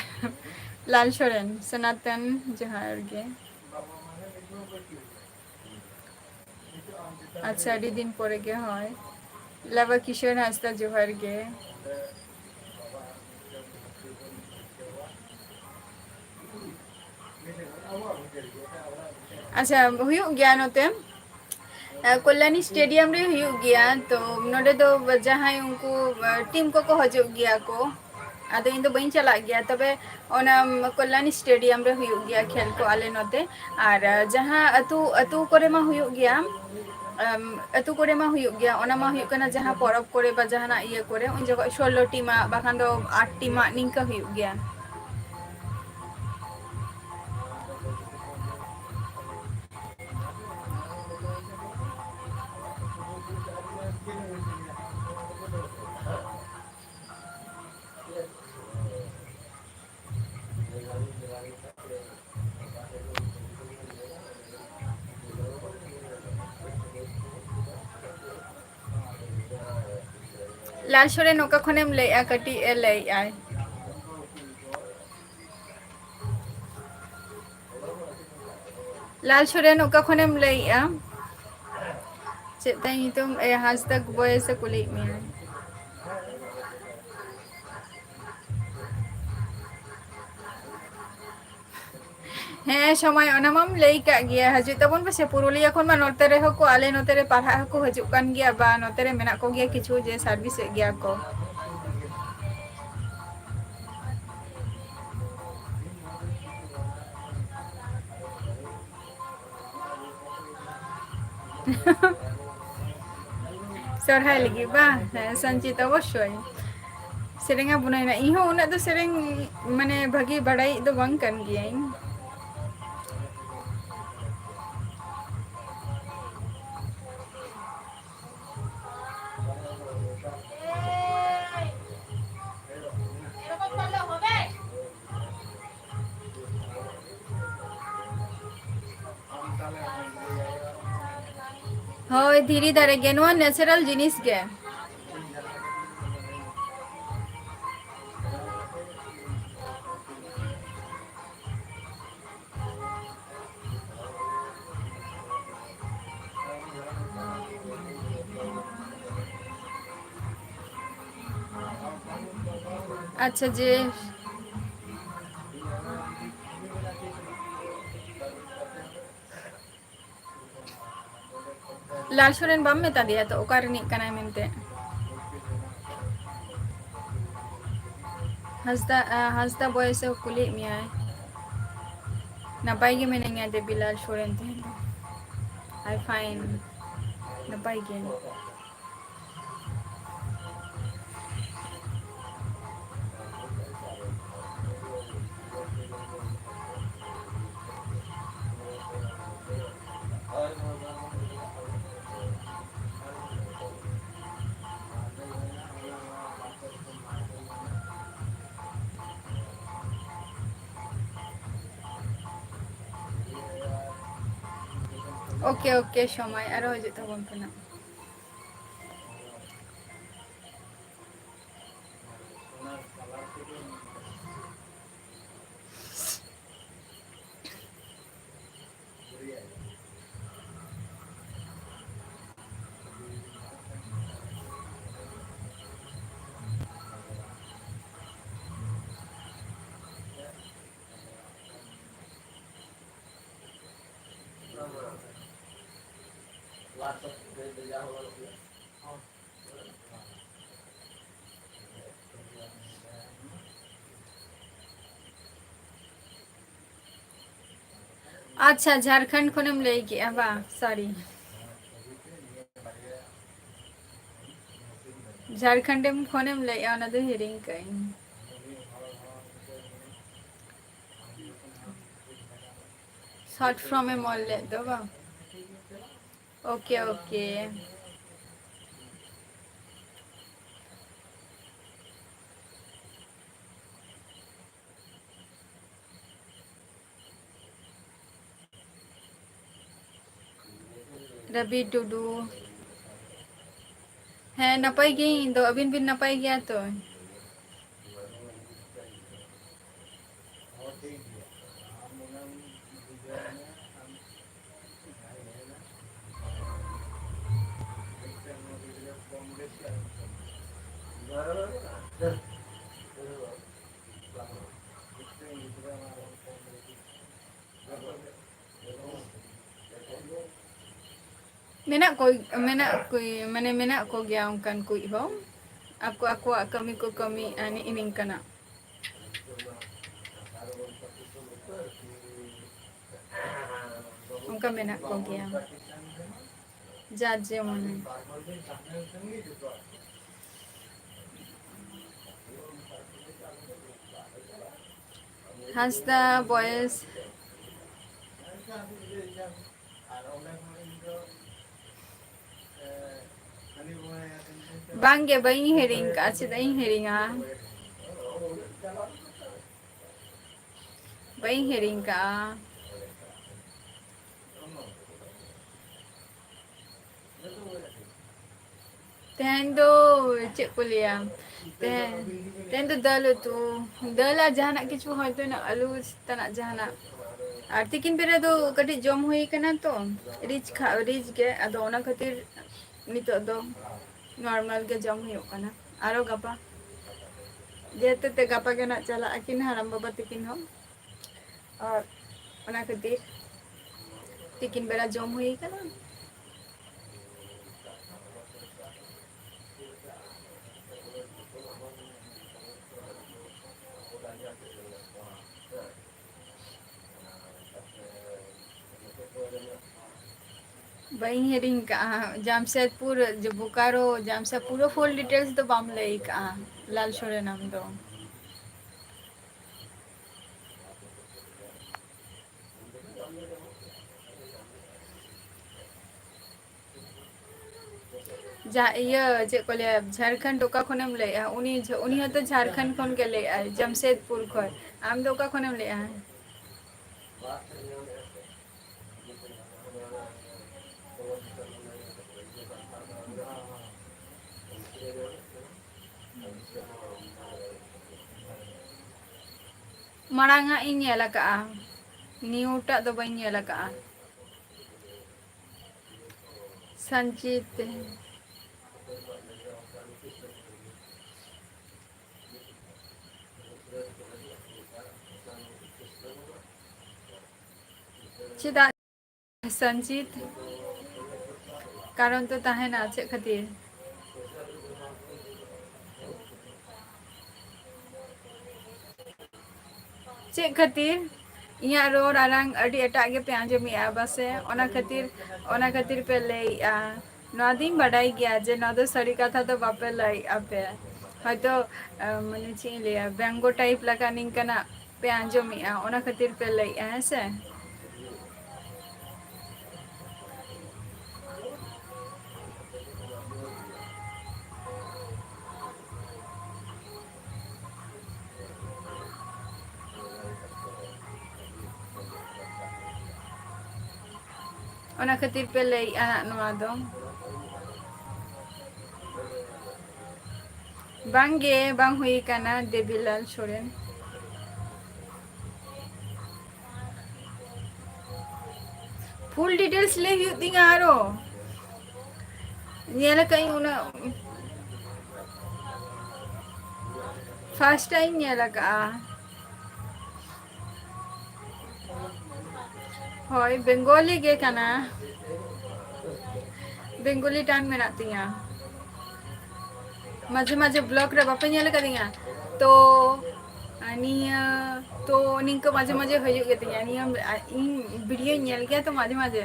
ᱞᱟᱞ ᱥᱚᱨᱮᱱ, ᱥᱚᱱᱟᱛᱚᱱ, ᱡᱚᱦᱟᱨ ᱜᱮ᱾ ᱟᱪᱪᱷᱟ, ᱟᱹᱰᱤ ᱫᱤᱱ ᱯᱚᱨᱮ ᱜᱮ, ᱦᱳᱭ᱾ ᱞᱟᱵᱟ ᱠᱤᱥᱳᱨ ᱦᱟᱸᱥᱫᱟ, ᱡᱚᱦᱟᱨ ᱜᱮ᱾ ᱟᱪᱪᱷᱟ, ᱦᱩᱭᱩᱜ ᱜᱮᱭᱟ ᱱᱚᱛᱮ᱾ ᱠᱚᱞᱭᱟᱱᱤ ᱥᱴᱮᱰᱤᱭᱟᱢ ᱨᱮ ᱦᱩᱭᱩᱜ ᱜᱮᱭᱟ᱾ ᱛᱚ ᱱᱚᱰᱮ ᱫᱚ ᱡᱟᱦᱟᱸᱭ ᱩᱱᱠᱩ ᱴᱤᱢ ᱠᱚᱠᱚ ᱦᱤᱡᱩᱜ ᱜᱮᱭᱟ ᱠᱚ, ᱟᱫᱚ ᱤᱧ ᱫᱚ ᱵᱟᱹᱧ ᱪᱟᱞᱟᱜ ᱜᱮᱭᱟ᱾ ᱛᱚᱵᱮ ᱚᱱᱟ ᱠᱚᱞᱭᱟᱱᱤ ᱥᱴᱮᱰᱤᱭᱟᱢ ᱨᱮ ᱦᱩᱭᱩᱜ ᱜᱮᱭᱟ ᱠᱷᱮᱞ ᱠᱚ ᱟᱞᱮ ᱱᱚᱛᱮ᱾ ᱟᱨ ᱡᱟᱦᱟᱸ ᱟᱹᱛᱩ, ᱟᱹᱛᱩ ᱠᱚᱨᱮ ᱢᱟ ᱦᱩᱭᱩᱜ ᱜᱮᱭᱟ, ᱟᱢ, ᱟᱹᱛᱩ ᱠᱚᱨᱮ ᱢᱟ ᱦᱩᱭᱩᱜ ᱜᱮᱭᱟ, ᱚᱱᱟ ᱢᱟ ᱦᱩᱭᱩᱜ ᱠᱟᱱᱟ ᱡᱟᱦᱟᱸ ᱯᱚᱨᱚᱵᱽ ᱠᱚᱨᱮ ᱵᱟ ᱡᱟᱦᱟᱱᱟᱜ ᱤᱭᱟᱹ ᱠᱚᱨᱮ, ᱩᱱ ᱡᱚᱠᱷᱚᱡ ᱥᱳᱞᱞᱳ ᱴᱤᱢᱟᱜ ᱵᱟᱠᱷᱟᱱ ᱫᱚ ᱟᱴ ᱴᱤᱢᱟᱜ ᱱᱤᱝᱠᱟᱹ ᱦᱩᱭᱩᱜ ᱜᱮᱭᱟ᱾ ᱞᱟᱞ ᱥᱚᱨᱮᱱ, ᱚᱠᱟ ᱠᱷᱚᱱᱮᱢ ᱞᱟᱹᱭᱮᱜᱼᱟ? ᱠᱟᱹᱴᱤᱡ ᱮ ᱞᱟᱹᱭᱮᱜᱼᱟᱭ᱾ ᱞᱟᱞ ᱥᱚᱨᱮᱱ, ᱚᱠᱟ ᱠᱷᱚᱱᱮᱢ ᱞᱟᱹᱭᱮᱜᱼᱟ? ᱪᱮᱫ ᱛᱟᱭ ᱧᱩᱛᱩᱢ? ᱮ, ᱦᱟᱸᱥᱫᱟ ᱵᱚᱭᱮᱥ ᱮ ᱠᱩᱞᱤᱭᱮᱫ ᱢᱮᱭᱟ᱾ ᱦᱮᱸ ᱥᱚᱢᱟᱭ, ᱚᱱᱟ ᱢᱟᱢ ᱞᱟᱹᱭ ᱠᱟᱜ ᱜᱮᱭᱟ, ᱦᱤᱡᱩᱜ ᱛᱟᱵᱚᱱ ᱯᱮᱥᱮ ᱯᱩᱨᱩᱞᱤᱭᱟᱹ ᱠᱷᱚᱱ ᱢᱟ᱾ ᱱᱚᱛᱮ ᱨᱮᱦᱚᱸ ᱠᱚ, ᱟᱞᱮ ᱱᱚᱛᱮ ᱨᱮ ᱯᱟᱲᱦᱟᱜ ᱦᱚᱸᱠᱚ ᱦᱤᱡᱩᱜ ᱠᱟᱱ ᱜᱮᱭᱟ, ᱵᱟ ᱱᱚᱛᱮ ᱨᱮ ᱢᱮᱱᱟᱜ ᱠᱚᱜᱮᱭᱟ ᱠᱤᱪᱷᱩ ᱡᱮ ᱥᱟᱨᱵᱷᱤᱥ ᱮᱫ ᱜᱮᱭᱟ ᱠᱚ᱾ ᱥᱚᱨᱦᱟᱭ ᱞᱟᱹᱜᱤᱫ ᱵᱟᱝ? ᱦᱮᱸ, ᱥᱚᱧᱪᱤᱛᱟ, ᱚᱵᱚᱥᱥᱳᱭ᱾ ᱥᱮᱨᱮᱧᱟ ᱵᱩᱱᱟᱭᱱᱟ᱾ ᱤᱧ ᱦᱚᱸ ᱩᱱᱟᱹᱜ ᱫᱚ ᱥᱮᱨᱮᱧ, ᱢᱟᱱᱮ, ᱵᱷᱟᱹᱜᱤ ᱵᱟᱲᱟᱭᱤᱡ ᱫᱚ ᱵᱟᱝ ᱠᱟᱱ ᱜᱤᱭᱟᱹᱧ᱾ ᱦᱳᱭ, ᱫᱷᱤᱨᱤ ᱫᱟᱨᱮ ᱜᱮ, ᱱᱚᱣᱟ natural ᱡᱤᱱᱤᱥ ᱜᱮ᱾ ᱟᱪᱪᱷᱟ, ᱡᱮ, ᱞᱟᱞ ᱥᱚᱨᱮᱱ ᱵᱟᱢ ᱢᱮᱛᱟ ᱫᱮᱭᱟ ᱛᱚ ᱚᱠᱟ ᱨᱤᱱᱤᱡ ᱠᱟᱱᱟᱭ ᱢᱮᱱᱛᱮ? ᱦᱟᱸᱥᱫᱟ, ᱟ, ᱦᱟᱸᱥᱫᱟ ᱵᱚᱭᱮᱥ ᱮ ᱠᱩᱞᱤᱭᱮᱫ ᱢᱮᱭᱟᱭ᱾ ᱱᱟᱯᱟᱭ ᱜᱮ ᱢᱮᱱᱟᱹᱧᱟ ᱫᱮᱵᱤᱞᱟᱞ ᱥᱚᱨᱮᱱ, ᱛᱮᱦᱮᱧ ᱫᱚ᱾ I fine, ᱱᱟᱯᱟᱭ ᱜᱮ᱾ OK, OK, ᱥᱚᱢᱚᱭ ᱟᱨᱚ ᱦᱤᱡᱩᱜ ᱛᱟᱵᱚᱱ ᱠᱟᱱᱟ᱾ ᱟᱪᱪᱷᱟ, ᱡᱷᱟᱲᱠᱷᱚᱸᱰ ᱠᱷᱚᱱᱮᱢ ᱞᱟᱹᱭ ᱠᱮᱜᱼᱟ ᱵᱟᱝ? Sorry, ᱡᱷᱟᱲᱠᱷᱚᱸᱰᱮᱢ ᱠᱷᱚᱱᱮᱢ ᱞᱟᱹᱭᱮᱜᱼᱟ, ᱚᱱᱟ ᱫᱚ ᱦᱤᱲᱤᱧ ᱠᱟᱜ ᱟᱹᱧ᱾ Short form ᱮᱢ ᱚᱞ ᱞᱮᱫ ᱫᱚ ᱵᱟᱝ? OK, OK᱾ ᱨᱚᱵᱤ ᱴᱩᱰᱩ, ᱦᱮᱸ, ᱱᱟᱯᱟᱭ ᱜᱤᱭᱟᱹᱧ ᱤᱧ ᱫᱚ᱾ ᱟᱹᱵᱤᱱ ᱵᱤᱱ ᱱᱟᱯᱟᱭ ᱜᱮᱭᱟ ᱛᱚ? ᱢᱮᱱᱟᱜ ᱠᱚ, ᱢᱮᱱᱟᱜ ᱠᱚ, ᱢᱟᱱᱮ ᱢᱮᱱᱟᱜ ᱠᱚᱜᱮᱭᱟ ᱚᱱᱠᱟᱱ ᱠᱩᱡ ᱦᱚᱸ, ᱟᱠᱚ ᱟᱠᱚᱣᱟᱜ ᱠᱟᱹᱢᱤ ᱠᱚ ᱠᱟᱹᱢᱤᱭᱮᱫᱼᱟ ᱱᱤᱝᱠᱟᱱᱟᱜ᱾ ᱚᱱᱠᱟ ᱢᱮᱱᱟᱜ ᱠᱚᱜᱮᱭᱟ, ᱡᱟᱨ ᱡᱮᱢᱚᱱ᱾ ᱦᱟᱸᱥᱫᱟ ᱵᱚᱭᱮᱥ᱾ ᱵᱟᱝᱜᱮ, ᱵᱟᱹᱧ ᱦᱤᱲᱤᱧ ᱠᱟᱜᱼᱟ, ᱪᱮᱫᱟᱜ ᱤᱧ ᱦᱤᱲᱤᱧᱟ? ᱵᱟᱹᱧ ᱦᱤᱲᱤᱧ ᱠᱟᱜᱼᱟ᱾ ᱛᱮᱦᱮᱧ ᱫᱚ ᱪᱮᱫ ᱠᱚ ᱞᱟᱹᱭᱟ, ᱛᱮᱦᱮᱧ, ᱛᱮᱦᱮᱧ ᱫᱚ ᱫᱟᱹᱞ ᱩᱛᱩ, ᱫᱟᱹᱞ ᱟᱨ ᱡᱟᱦᱟᱱᱟᱜ ᱠᱤᱪᱷᱩ, ᱦᱚᱭᱛᱳ ᱟᱹᱞᱩ ᱛᱟᱱᱟᱜ ᱡᱟᱦᱟᱱᱟᱜ᱾ ᱟᱨ ᱛᱤᱠᱤᱱ ᱵᱮᱲᱟ ᱫᱚ ᱠᱟᱹᱴᱤᱡ ᱡᱚᱢ ᱦᱩᱭ ᱠᱟᱱᱟ ᱛᱚ, ᱨᱤᱪ ᱠᱷᱟ-, ᱨᱤᱪ ᱜᱮ, ᱟᱫᱚ ᱚᱱᱟ ᱠᱷᱟᱹᱛᱤᱨ ᱱᱤᱛᱚᱜ ᱫᱚ ᱱᱚᱨᱢᱟᱞ ᱜᱮ ᱡᱚᱢ ᱦᱩᱭᱩᱜ ᱠᱟᱱᱟ᱾ ᱟᱨᱚ ᱜᱟᱯᱟ, ᱡᱮᱦᱮᱛᱩ ᱛᱮ ᱜᱟᱯᱟ ᱜᱮ ᱱᱟᱜ ᱪᱟᱞᱟᱜ ᱟᱹᱠᱤᱱ ᱦᱟᱲᱟᱢ ᱵᱟᱵᱟ ᱛᱤᱠᱤᱱ ᱦᱚᱸ᱾ ᱟᱨ ᱚᱱᱟ ᱠᱷᱟᱹᱛᱤᱨ ᱛᱤᱠᱤᱱ ᱵᱮᱲᱟ ᱡᱚᱢ ᱦᱩᱭ ᱠᱟᱱᱟ᱾ ᱵᱟᱹᱧ ᱦᱤᱲᱤᱧ ᱠᱟᱜᱼᱟ, ᱡᱟᱢᱥᱮᱫᱽᱯᱩᱨ, ᱵᱳᱠᱟᱨᱳ, ᱡᱟᱢᱥᱮᱫᱽ, ᱯᱩᱨᱟᱹ full details ᱫᱚ ᱵᱟᱢ ᱞᱟᱹᱭ ᱠᱟᱜᱼᱟ, ᱞᱟᱞ ᱥᱚᱨᱮᱱ ᱟᱢ ᱫᱚ᱾ ᱡᱟ-, ᱤᱭᱟᱹ, ᱪᱮᱫ ᱠᱚ ᱞᱟᱹᱭᱟ, ᱡᱷᱟᱲᱠᱷᱚᱸᱰ ᱚᱠᱟ ᱠᱷᱚᱱᱮᱢ ᱞᱟᱹᱭᱮᱜᱼᱟ? ᱩᱱᱤ ᱡᱷ-, ᱩᱱᱤ ᱦᱚᱸᱛᱚ ᱡᱷᱟᱲᱠᱷᱚᱸᱰ ᱠᱷᱚᱱ ᱜᱮ ᱞᱟᱹᱭᱮᱜᱼᱟᱭ, ᱡᱟᱢᱥᱮᱫᱽᱯᱩᱨ ᱠᱷᱚᱱ᱾ ᱟᱢ ᱫᱚ ᱚᱠᱟ ᱠᱷᱚᱱᱮᱢ ᱞᱟᱹᱭᱮᱜᱼᱟ? ᱢᱟᱲᱟᱝ ᱟᱜ ᱤᱧ ᱧᱮᱞ ᱟᱠᱟᱜᱼᱟ, ᱱᱤᱭᱩᱴᱟᱜ ᱫᱚ ᱵᱟᱹᱧ ᱧᱮᱞ ᱟᱠᱟᱜᱼᱟ᱾ ᱥᱟᱱᱡᱤᱛ᱾ ᱪᱮᱫᱟᱜ ᱥᱟᱱᱡᱤᱛ? ᱠᱟᱨᱚᱱ ᱛᱚ ᱛᱟᱦᱮᱱᱟ, ᱪᱮᱫ ᱠᱷᱟᱹᱛᱤᱨ? ᱪᱮᱫ ᱠᱷᱟᱹᱛᱤᱨ? ᱤᱧᱟᱹᱜ ᱨᱚᱲ ᱟᱲᱟᱝ ᱟᱹᱰᱤ ᱮᱴᱟᱜ ᱜᱮᱯᱮ ᱟᱸᱡᱚᱢᱮᱜᱼᱟ ᱵᱟᱥᱮ? ᱚᱱᱟ ᱠᱷᱟᱹᱛᱤᱨ, ᱚᱱᱟ ᱠᱷᱟᱹᱛᱤᱨ ᱯᱮ ᱞᱟᱹᱭᱮᱜᱼᱟ᱾ ᱱᱚᱣᱟ ᱫᱚᱧ ᱵᱟᱰᱟᱭ ᱜᱮᱭᱟ ᱡᱮ ᱱᱚᱣᱟ ᱫᱚ ᱥᱟᱹᱨᱤ ᱠᱟᱛᱷᱟ ᱫᱚ ᱵᱟᱯᱮ ᱞᱟᱹᱭᱮᱜᱼᱟ ᱯᱮ᱾ ᱦᱚᱭᱛᱳ, ᱟᱸ, ᱢᱟᱱᱮ ᱪᱮᱫ ᱤᱧ ᱞᱟᱹᱭᱟ, ᱵᱮᱝᱜᱚ type ᱞᱮᱠᱟ ᱱᱤᱝᱠᱟᱹᱱᱟᱜ ᱯᱮ ᱟᱸᱡᱚᱢᱮᱜᱼᱟ, ᱚᱱᱟ ᱠᱷᱟᱹᱛᱤᱨ ᱯᱮ ᱞᱟᱹᱭᱮᱜᱼᱟ, ᱦᱮᱸ ᱥᱮ? ᱚᱱᱟ ᱠᱷᱟᱹᱛᱤᱨ ᱯᱮ ᱞᱟᱹᱭᱮᱜᱼᱟ ᱱᱚᱣᱟ ᱫᱚ᱾ ᱵᱟᱝᱜᱮ, ᱵᱟᱝ ᱦᱩᱭ ᱠᱟᱱᱟ ᱫᱮᱵᱤᱞᱟᱞ ᱥᱚᱨᱮᱱ᱾ Full details ᱞᱟᱹᱭ ᱦᱩᱭᱩᱜ ᱛᱤᱧᱟ ᱟᱨᱚ᱾ ᱧᱮᱞ ᱟᱠᱟᱫ ᱟᱹᱧ ᱩᱱᱟᱹᱜ, first time ᱧᱮᱞ ᱟᱠᱟᱫᱼᱟ᱾ ᱦᱳᱭ, ᱵᱮᱝᱜᱚᱞᱤ ᱜᱮ ᱠᱟᱱᱟ᱾ ᱵᱮᱝᱜᱚᱞᱤ turn ᱢᱮᱱᱟᱜ ᱛᱤᱧᱟ᱾ ᱢᱟᱡᱷᱮ ᱢᱟᱡᱷᱮ vlog ᱨᱮ ᱵᱟᱯᱮ ᱧᱮᱞ ᱟᱠᱟᱫᱤᱧᱟ ᱛᱚ, ᱱᱤᱭᱟᱹ ᱛᱚ ᱱᱤᱝᱠᱟᱹ ᱢᱟᱡᱷᱮ ᱢᱟᱡᱷᱮ ᱦᱩᱭᱩᱜ ᱜᱮᱛᱤᱧᱟ᱾ ᱱᱤᱭᱟᱹ ᱤᱧ video ᱧ ᱧᱮᱞ ᱜᱮᱭᱟ ᱛᱚ ᱢᱟᱡᱷᱮ ᱢᱟᱡᱷᱮ᱾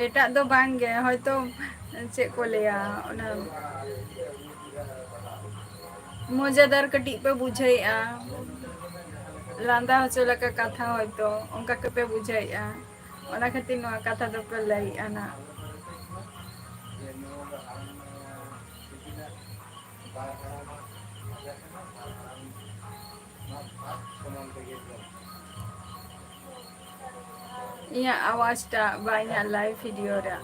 ᱮᱴᱟᱜ ᱫᱚ ᱵᱟᱝ ᱜᱮ, ᱦᱚᱭᱛᱚ ᱪᱮᱫ ᱠᱚ ᱞᱟᱹᱭᱟ, ᱚᱱᱟ ᱢᱚᱡᱟᱫᱟᱨ ᱠᱟᱹᱴᱤᱡ ᱯᱮ ᱵᱩᱡᱷᱟᱹᱣᱮᱫᱼᱟ, ᱞᱟᱸᱫᱟ ᱦᱚᱪᱚ ᱞᱮᱠᱟ ᱠᱟᱛᱷᱟ ᱦᱚᱭᱛᱚ ᱚᱱᱠᱟ ᱜᱮᱯᱮ ᱵᱩᱡᱷᱟᱹᱣᱮᱫᱼᱟ, ᱚᱱᱟ ᱠᱷᱟᱹᱛᱤᱨ ᱱᱚᱣᱟ ᱠᱟᱛᱷᱟ ᱫᱚᱯᱮ ᱞᱟᱹᱭᱮᱫᱼᱟ ᱱᱟᱜ᱾ ᱤᱧᱟᱹᱜ ᱟᱣᱟᱡᱽ ᱴᱟᱜ ᱵᱟ ᱤᱧᱟᱹᱜ live video ᱨᱮ᱾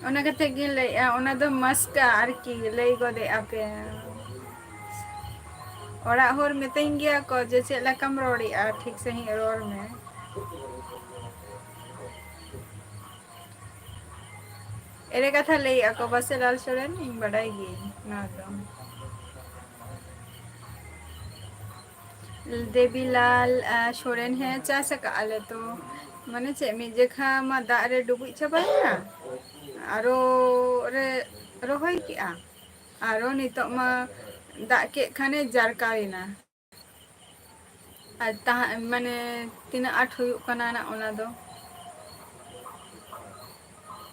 ᱚᱱᱟ ᱠᱟᱛᱮ ᱜᱤᱧ ᱞᱟᱹᱭᱮᱜᱼᱟ, ᱚᱱᱟ ᱫᱚ ᱢᱟᱥᱠᱟ ᱟᱨᱠᱤ, ᱞᱟᱹᱭ ᱜᱚᱫᱮᱜᱼᱟ ᱯᱮ᱾ ᱚᱲᱟᱜ ᱦᱚᱲ ᱢᱤᱛᱟᱹᱧ ᱜᱮᱭᱟ ᱠᱚ ᱡᱮ, "ᱪᱮᱫ ᱞᱮᱠᱟᱢ ᱨᱚᱲᱮᱜᱼᱟ, ᱴᱷᱤᱠ ᱥᱟᱺᱦᱤᱡ ᱨᱚᱲ ᱢᱮ᱾" ᱮᱲᱮ ᱠᱟᱛᱷᱟ ᱞᱟᱹᱭᱮᱜᱼᱟ ᱠᱚ ᱵᱟᱥᱮ ᱞᱟᱞ ᱥᱚᱨᱮᱱ, ᱤᱧ ᱵᱟᱰᱟᱭ ᱜᱤᱭᱟᱹᱧ ᱱᱚᱣᱟ ᱫᱚ᱾ ᱫᱮᱵᱤᱞᱟᱞ, ᱟ, ᱥᱚᱨᱮᱱ, ᱦᱮᱸ, ᱪᱟᱥ ᱟᱠᱟᱜᱼᱟ ᱞᱮ ᱛᱚ᱾ ᱢᱟᱱᱮ ᱪᱮᱫ, ᱢᱤᱫ ᱡᱮᱠᱷᱟ ᱢᱟ ᱫᱟᱜ ᱨᱮ ᱰᱩᱵᱩᱡ ᱪᱟᱵᱟᱭᱮᱱᱟ, ᱟᱨᱚ ᱨᱮ ᱨᱚᱦᱚᱭ ᱠᱮᱜᱼᱟ, ᱟᱨᱚ ᱱᱤᱛᱚᱜ ᱢᱟ ᱫᱟᱜ ᱠᱮᱫ ᱠᱷᱟᱱᱮ ᱡᱟᱨᱠᱟᱣᱮᱱᱟ᱾ ᱟᱨ ᱛᱟᱦᱮᱸ, ᱢᱟᱱᱮ, ᱛᱤᱱᱟᱹᱜ ᱟᱸᱴ ᱦᱩᱭᱩᱜ ᱠᱟᱱᱟ ᱱᱟᱜ ᱚᱱᱟ ᱫᱚ,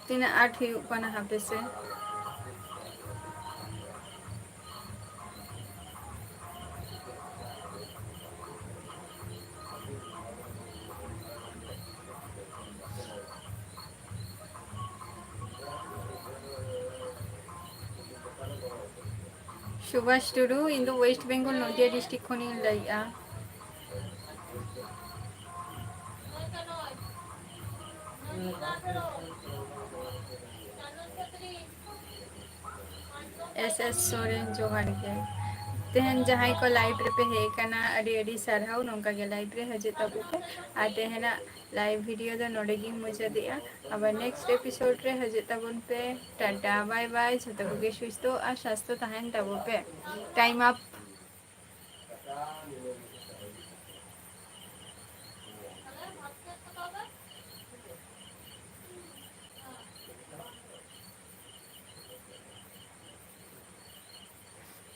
ᱛᱤᱱᱟᱹᱜ ᱟᱸᱴ ᱦᱩᱭᱩᱜ ᱠᱟᱱᱟ ᱦᱟᱯᱮ ᱥᱮ᱾ ᱥᱩᱵᱷᱟᱥ ᱴᱩᱰᱩ, ᱤᱧ ᱫᱚ ᱳᱭᱮᱥᱴ ᱵᱮᱝᱜᱚᱞ ᱱᱚᱫᱤᱭᱟ ᱰᱤᱥᱴᱨᱤᱠᱴ ᱠᱷᱚᱱᱤᱧ ᱞᱟᱹᱭᱮᱜᱼᱟ᱾ ᱮᱥ ᱮᱥ ᱥᱚᱨᱮᱱ, ᱡᱚᱦᱟᱨ ᱜᱮ᱾ ᱛᱮᱦᱮᱧ ᱡᱟᱦᱟᱸᱭ ᱠᱚ ᱞᱟᱭᱤᱵᱷ ᱨᱮᱯᱮ ᱦᱮᱡ ᱟᱠᱟᱱᱟ, ᱟᱹᱰᱤ ᱟᱹᱰᱤ ᱥᱟᱨᱦᱟᱣ᱾ ᱱᱚᱝᱠᱟ ᱜᱮ ᱞᱟᱭᱤᱵᱷ ᱨᱮ ᱦᱤᱡᱩᱜ ᱛᱟᱵᱚ ᱯᱮ᱾ ᱟᱨ ᱛᱮᱦᱮᱧᱟᱜ ᱞᱟᱭᱤᱵᱷ ᱵᱷᱤᱰᱤᱭᱳ ᱫᱚ ᱱᱚᱰᱮ ᱜᱤᱧ ᱢᱩᱪᱟᱹᱫᱮᱜᱼᱟ᱾ ᱟᱵᱟᱨ ᱱᱮᱠᱥᱴ ᱮᱯᱤᱥᱳᱰ ᱨᱮ ᱦᱤᱡᱩᱜ ᱛᱟᱵᱚᱱ ᱯᱮ᱾ ᱴᱟᱴᱟ, ᱵᱟᱭ ᱵᱟᱭ᱾ ᱡᱷᱚᱛᱚ ᱠᱚᱜᱮ ᱥᱩᱥᱛᱷᱚ ᱟᱨ ᱥᱟᱥᱛᱷᱚ ᱛᱟᱦᱮᱱ ᱛᱟᱵᱚ ᱯᱮ᱾ ᱴᱟᱭᱤᱢ ᱟᱯ᱾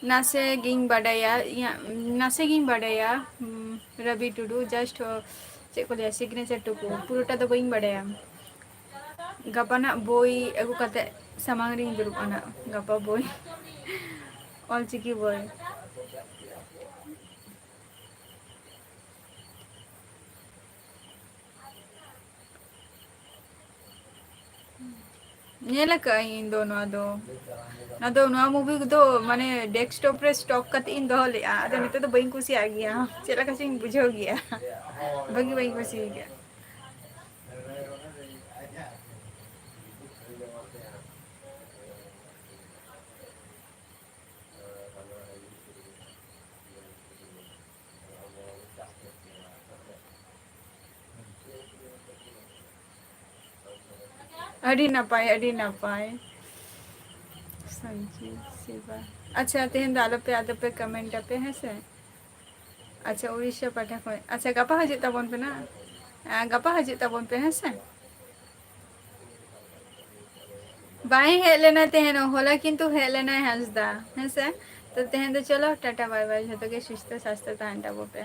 ᱱᱟᱥᱮ ᱜᱤᱧ ᱵᱟᱰᱟᱭᱟ, ᱤᱧᱟᱹᱜ ᱱᱟᱥᱮ ᱜᱤᱧ ᱵᱟᱰᱟᱭᱟ, ᱦᱩᱸ, ᱨᱚᱵᱤ ᱴᱩᱰᱩ, just, ᱚ, ᱪᱮᱫ ᱠᱚ ᱞᱟᱹᱭᱟ, ᱥᱤᱜᱽᱱᱮᱪᱟᱨ ᱴᱩᱠᱩ, ᱯᱩᱨᱟᱹᱴᱟ ᱫᱚ ᱵᱟᱹᱧ ᱵᱟᱰᱟᱭᱟ᱾ ᱜᱟᱯᱟᱱᱟᱜ ᱵᱳᱭ ᱟᱹᱜᱩ ᱠᱟᱛᱮ ᱥᱟᱢᱟᱝ ᱨᱤᱧ ᱫᱩᱲᱩᱵᱼᱟ ᱱᱟᱜ, ᱜᱟᱯᱟ ᱵᱳᱭ, ᱚᱞᱪᱤᱠᱤ ᱵᱳᱭ᱾ ᱧᱮᱞ ᱟᱠᱟᱫᱟᱹᱧ ᱤᱧ ᱫᱚ ᱱᱚᱣᱟ ᱫᱚ᱾ ᱱᱚᱣᱟ ᱫᱚ, ᱱᱚᱣᱟ movie ᱫᱚ ᱢᱟᱱᱮ desktop ᱨᱮ stock ᱠᱟᱛᱮ ᱤᱧ ᱫᱚᱦᱚ ᱞᱮᱫᱼᱟ, ᱟᱫᱚ ᱱᱤᱛᱚᱜ ᱫᱚ ᱵᱟᱹᱧ ᱠᱩᱥᱤᱭᱟᱜ ᱜᱮᱭᱟ, ᱪᱮᱫ ᱞᱮᱠᱟ ᱪᱚᱧ ᱵᱩᱡᱷᱟᱹᱣ ᱜᱮᱭᱟ, ᱵᱷᱟᱹᱜᱤ ᱵᱟᱹᱧ ᱠᱩᱥᱤᱭᱟᱜᱼᱟ᱾ ᱟᱹᱰᱤ ᱱᱟᱯᱟᱭ, ᱟᱹᱰᱤ ᱱᱟᱯᱟᱭ᱾ ᱥᱚᱧᱡᱤᱵ ᱥᱤᱵᱟ᱾ ᱟᱪᱪᱷᱟ, ᱛᱮᱦᱮᱧ ᱫᱚ ᱟᱞᱚᱯᱮ, ᱟᱞᱚᱯᱮ comment ᱟᱯᱮ, ᱦᱮᱸ ᱥᱮ? ᱟᱪᱪᱷᱟ, ᱩᱲᱤᱥᱥᱟ ᱯᱟᱦᱴᱟ ᱠᱷᱚᱱ᱾ ᱟᱪᱪᱷᱟ, ᱜᱟᱯᱟ ᱦᱤᱡᱩᱜ ᱛᱟᱵᱚᱱ ᱯᱮ ᱱᱟ᱾ ᱟ, ᱜᱟᱯᱟ ᱦᱤᱡᱩᱜ ᱛᱟᱵᱚᱱ ᱯᱮ, ᱦᱮᱸ ᱥᱮ? ᱵᱟᱭ ᱦᱮᱡ ᱞᱮᱱᱟ ᱛᱮᱦᱮᱧ, ᱦᱚᱞᱟ ᱠᱤᱱᱛᱩ ᱦᱮᱡ ᱞᱮᱱᱟᱭ ᱦᱟᱸᱥᱫᱟ, ᱦᱮᱸ ᱥᱮ? ᱛᱚ ᱛᱮᱦᱮᱧ ᱫᱚ ᱪᱚᱞᱚ, ᱴᱟᱴᱟ ᱵᱟᱭ ᱵᱟᱭ, ᱡᱷᱚᱛᱚ ᱜᱮ ᱥᱩᱥᱛᱷᱚ ᱥᱟᱥᱛᱷᱚ ᱛᱟᱦᱮᱱ ᱛᱟᱵᱚ ᱯᱮ᱾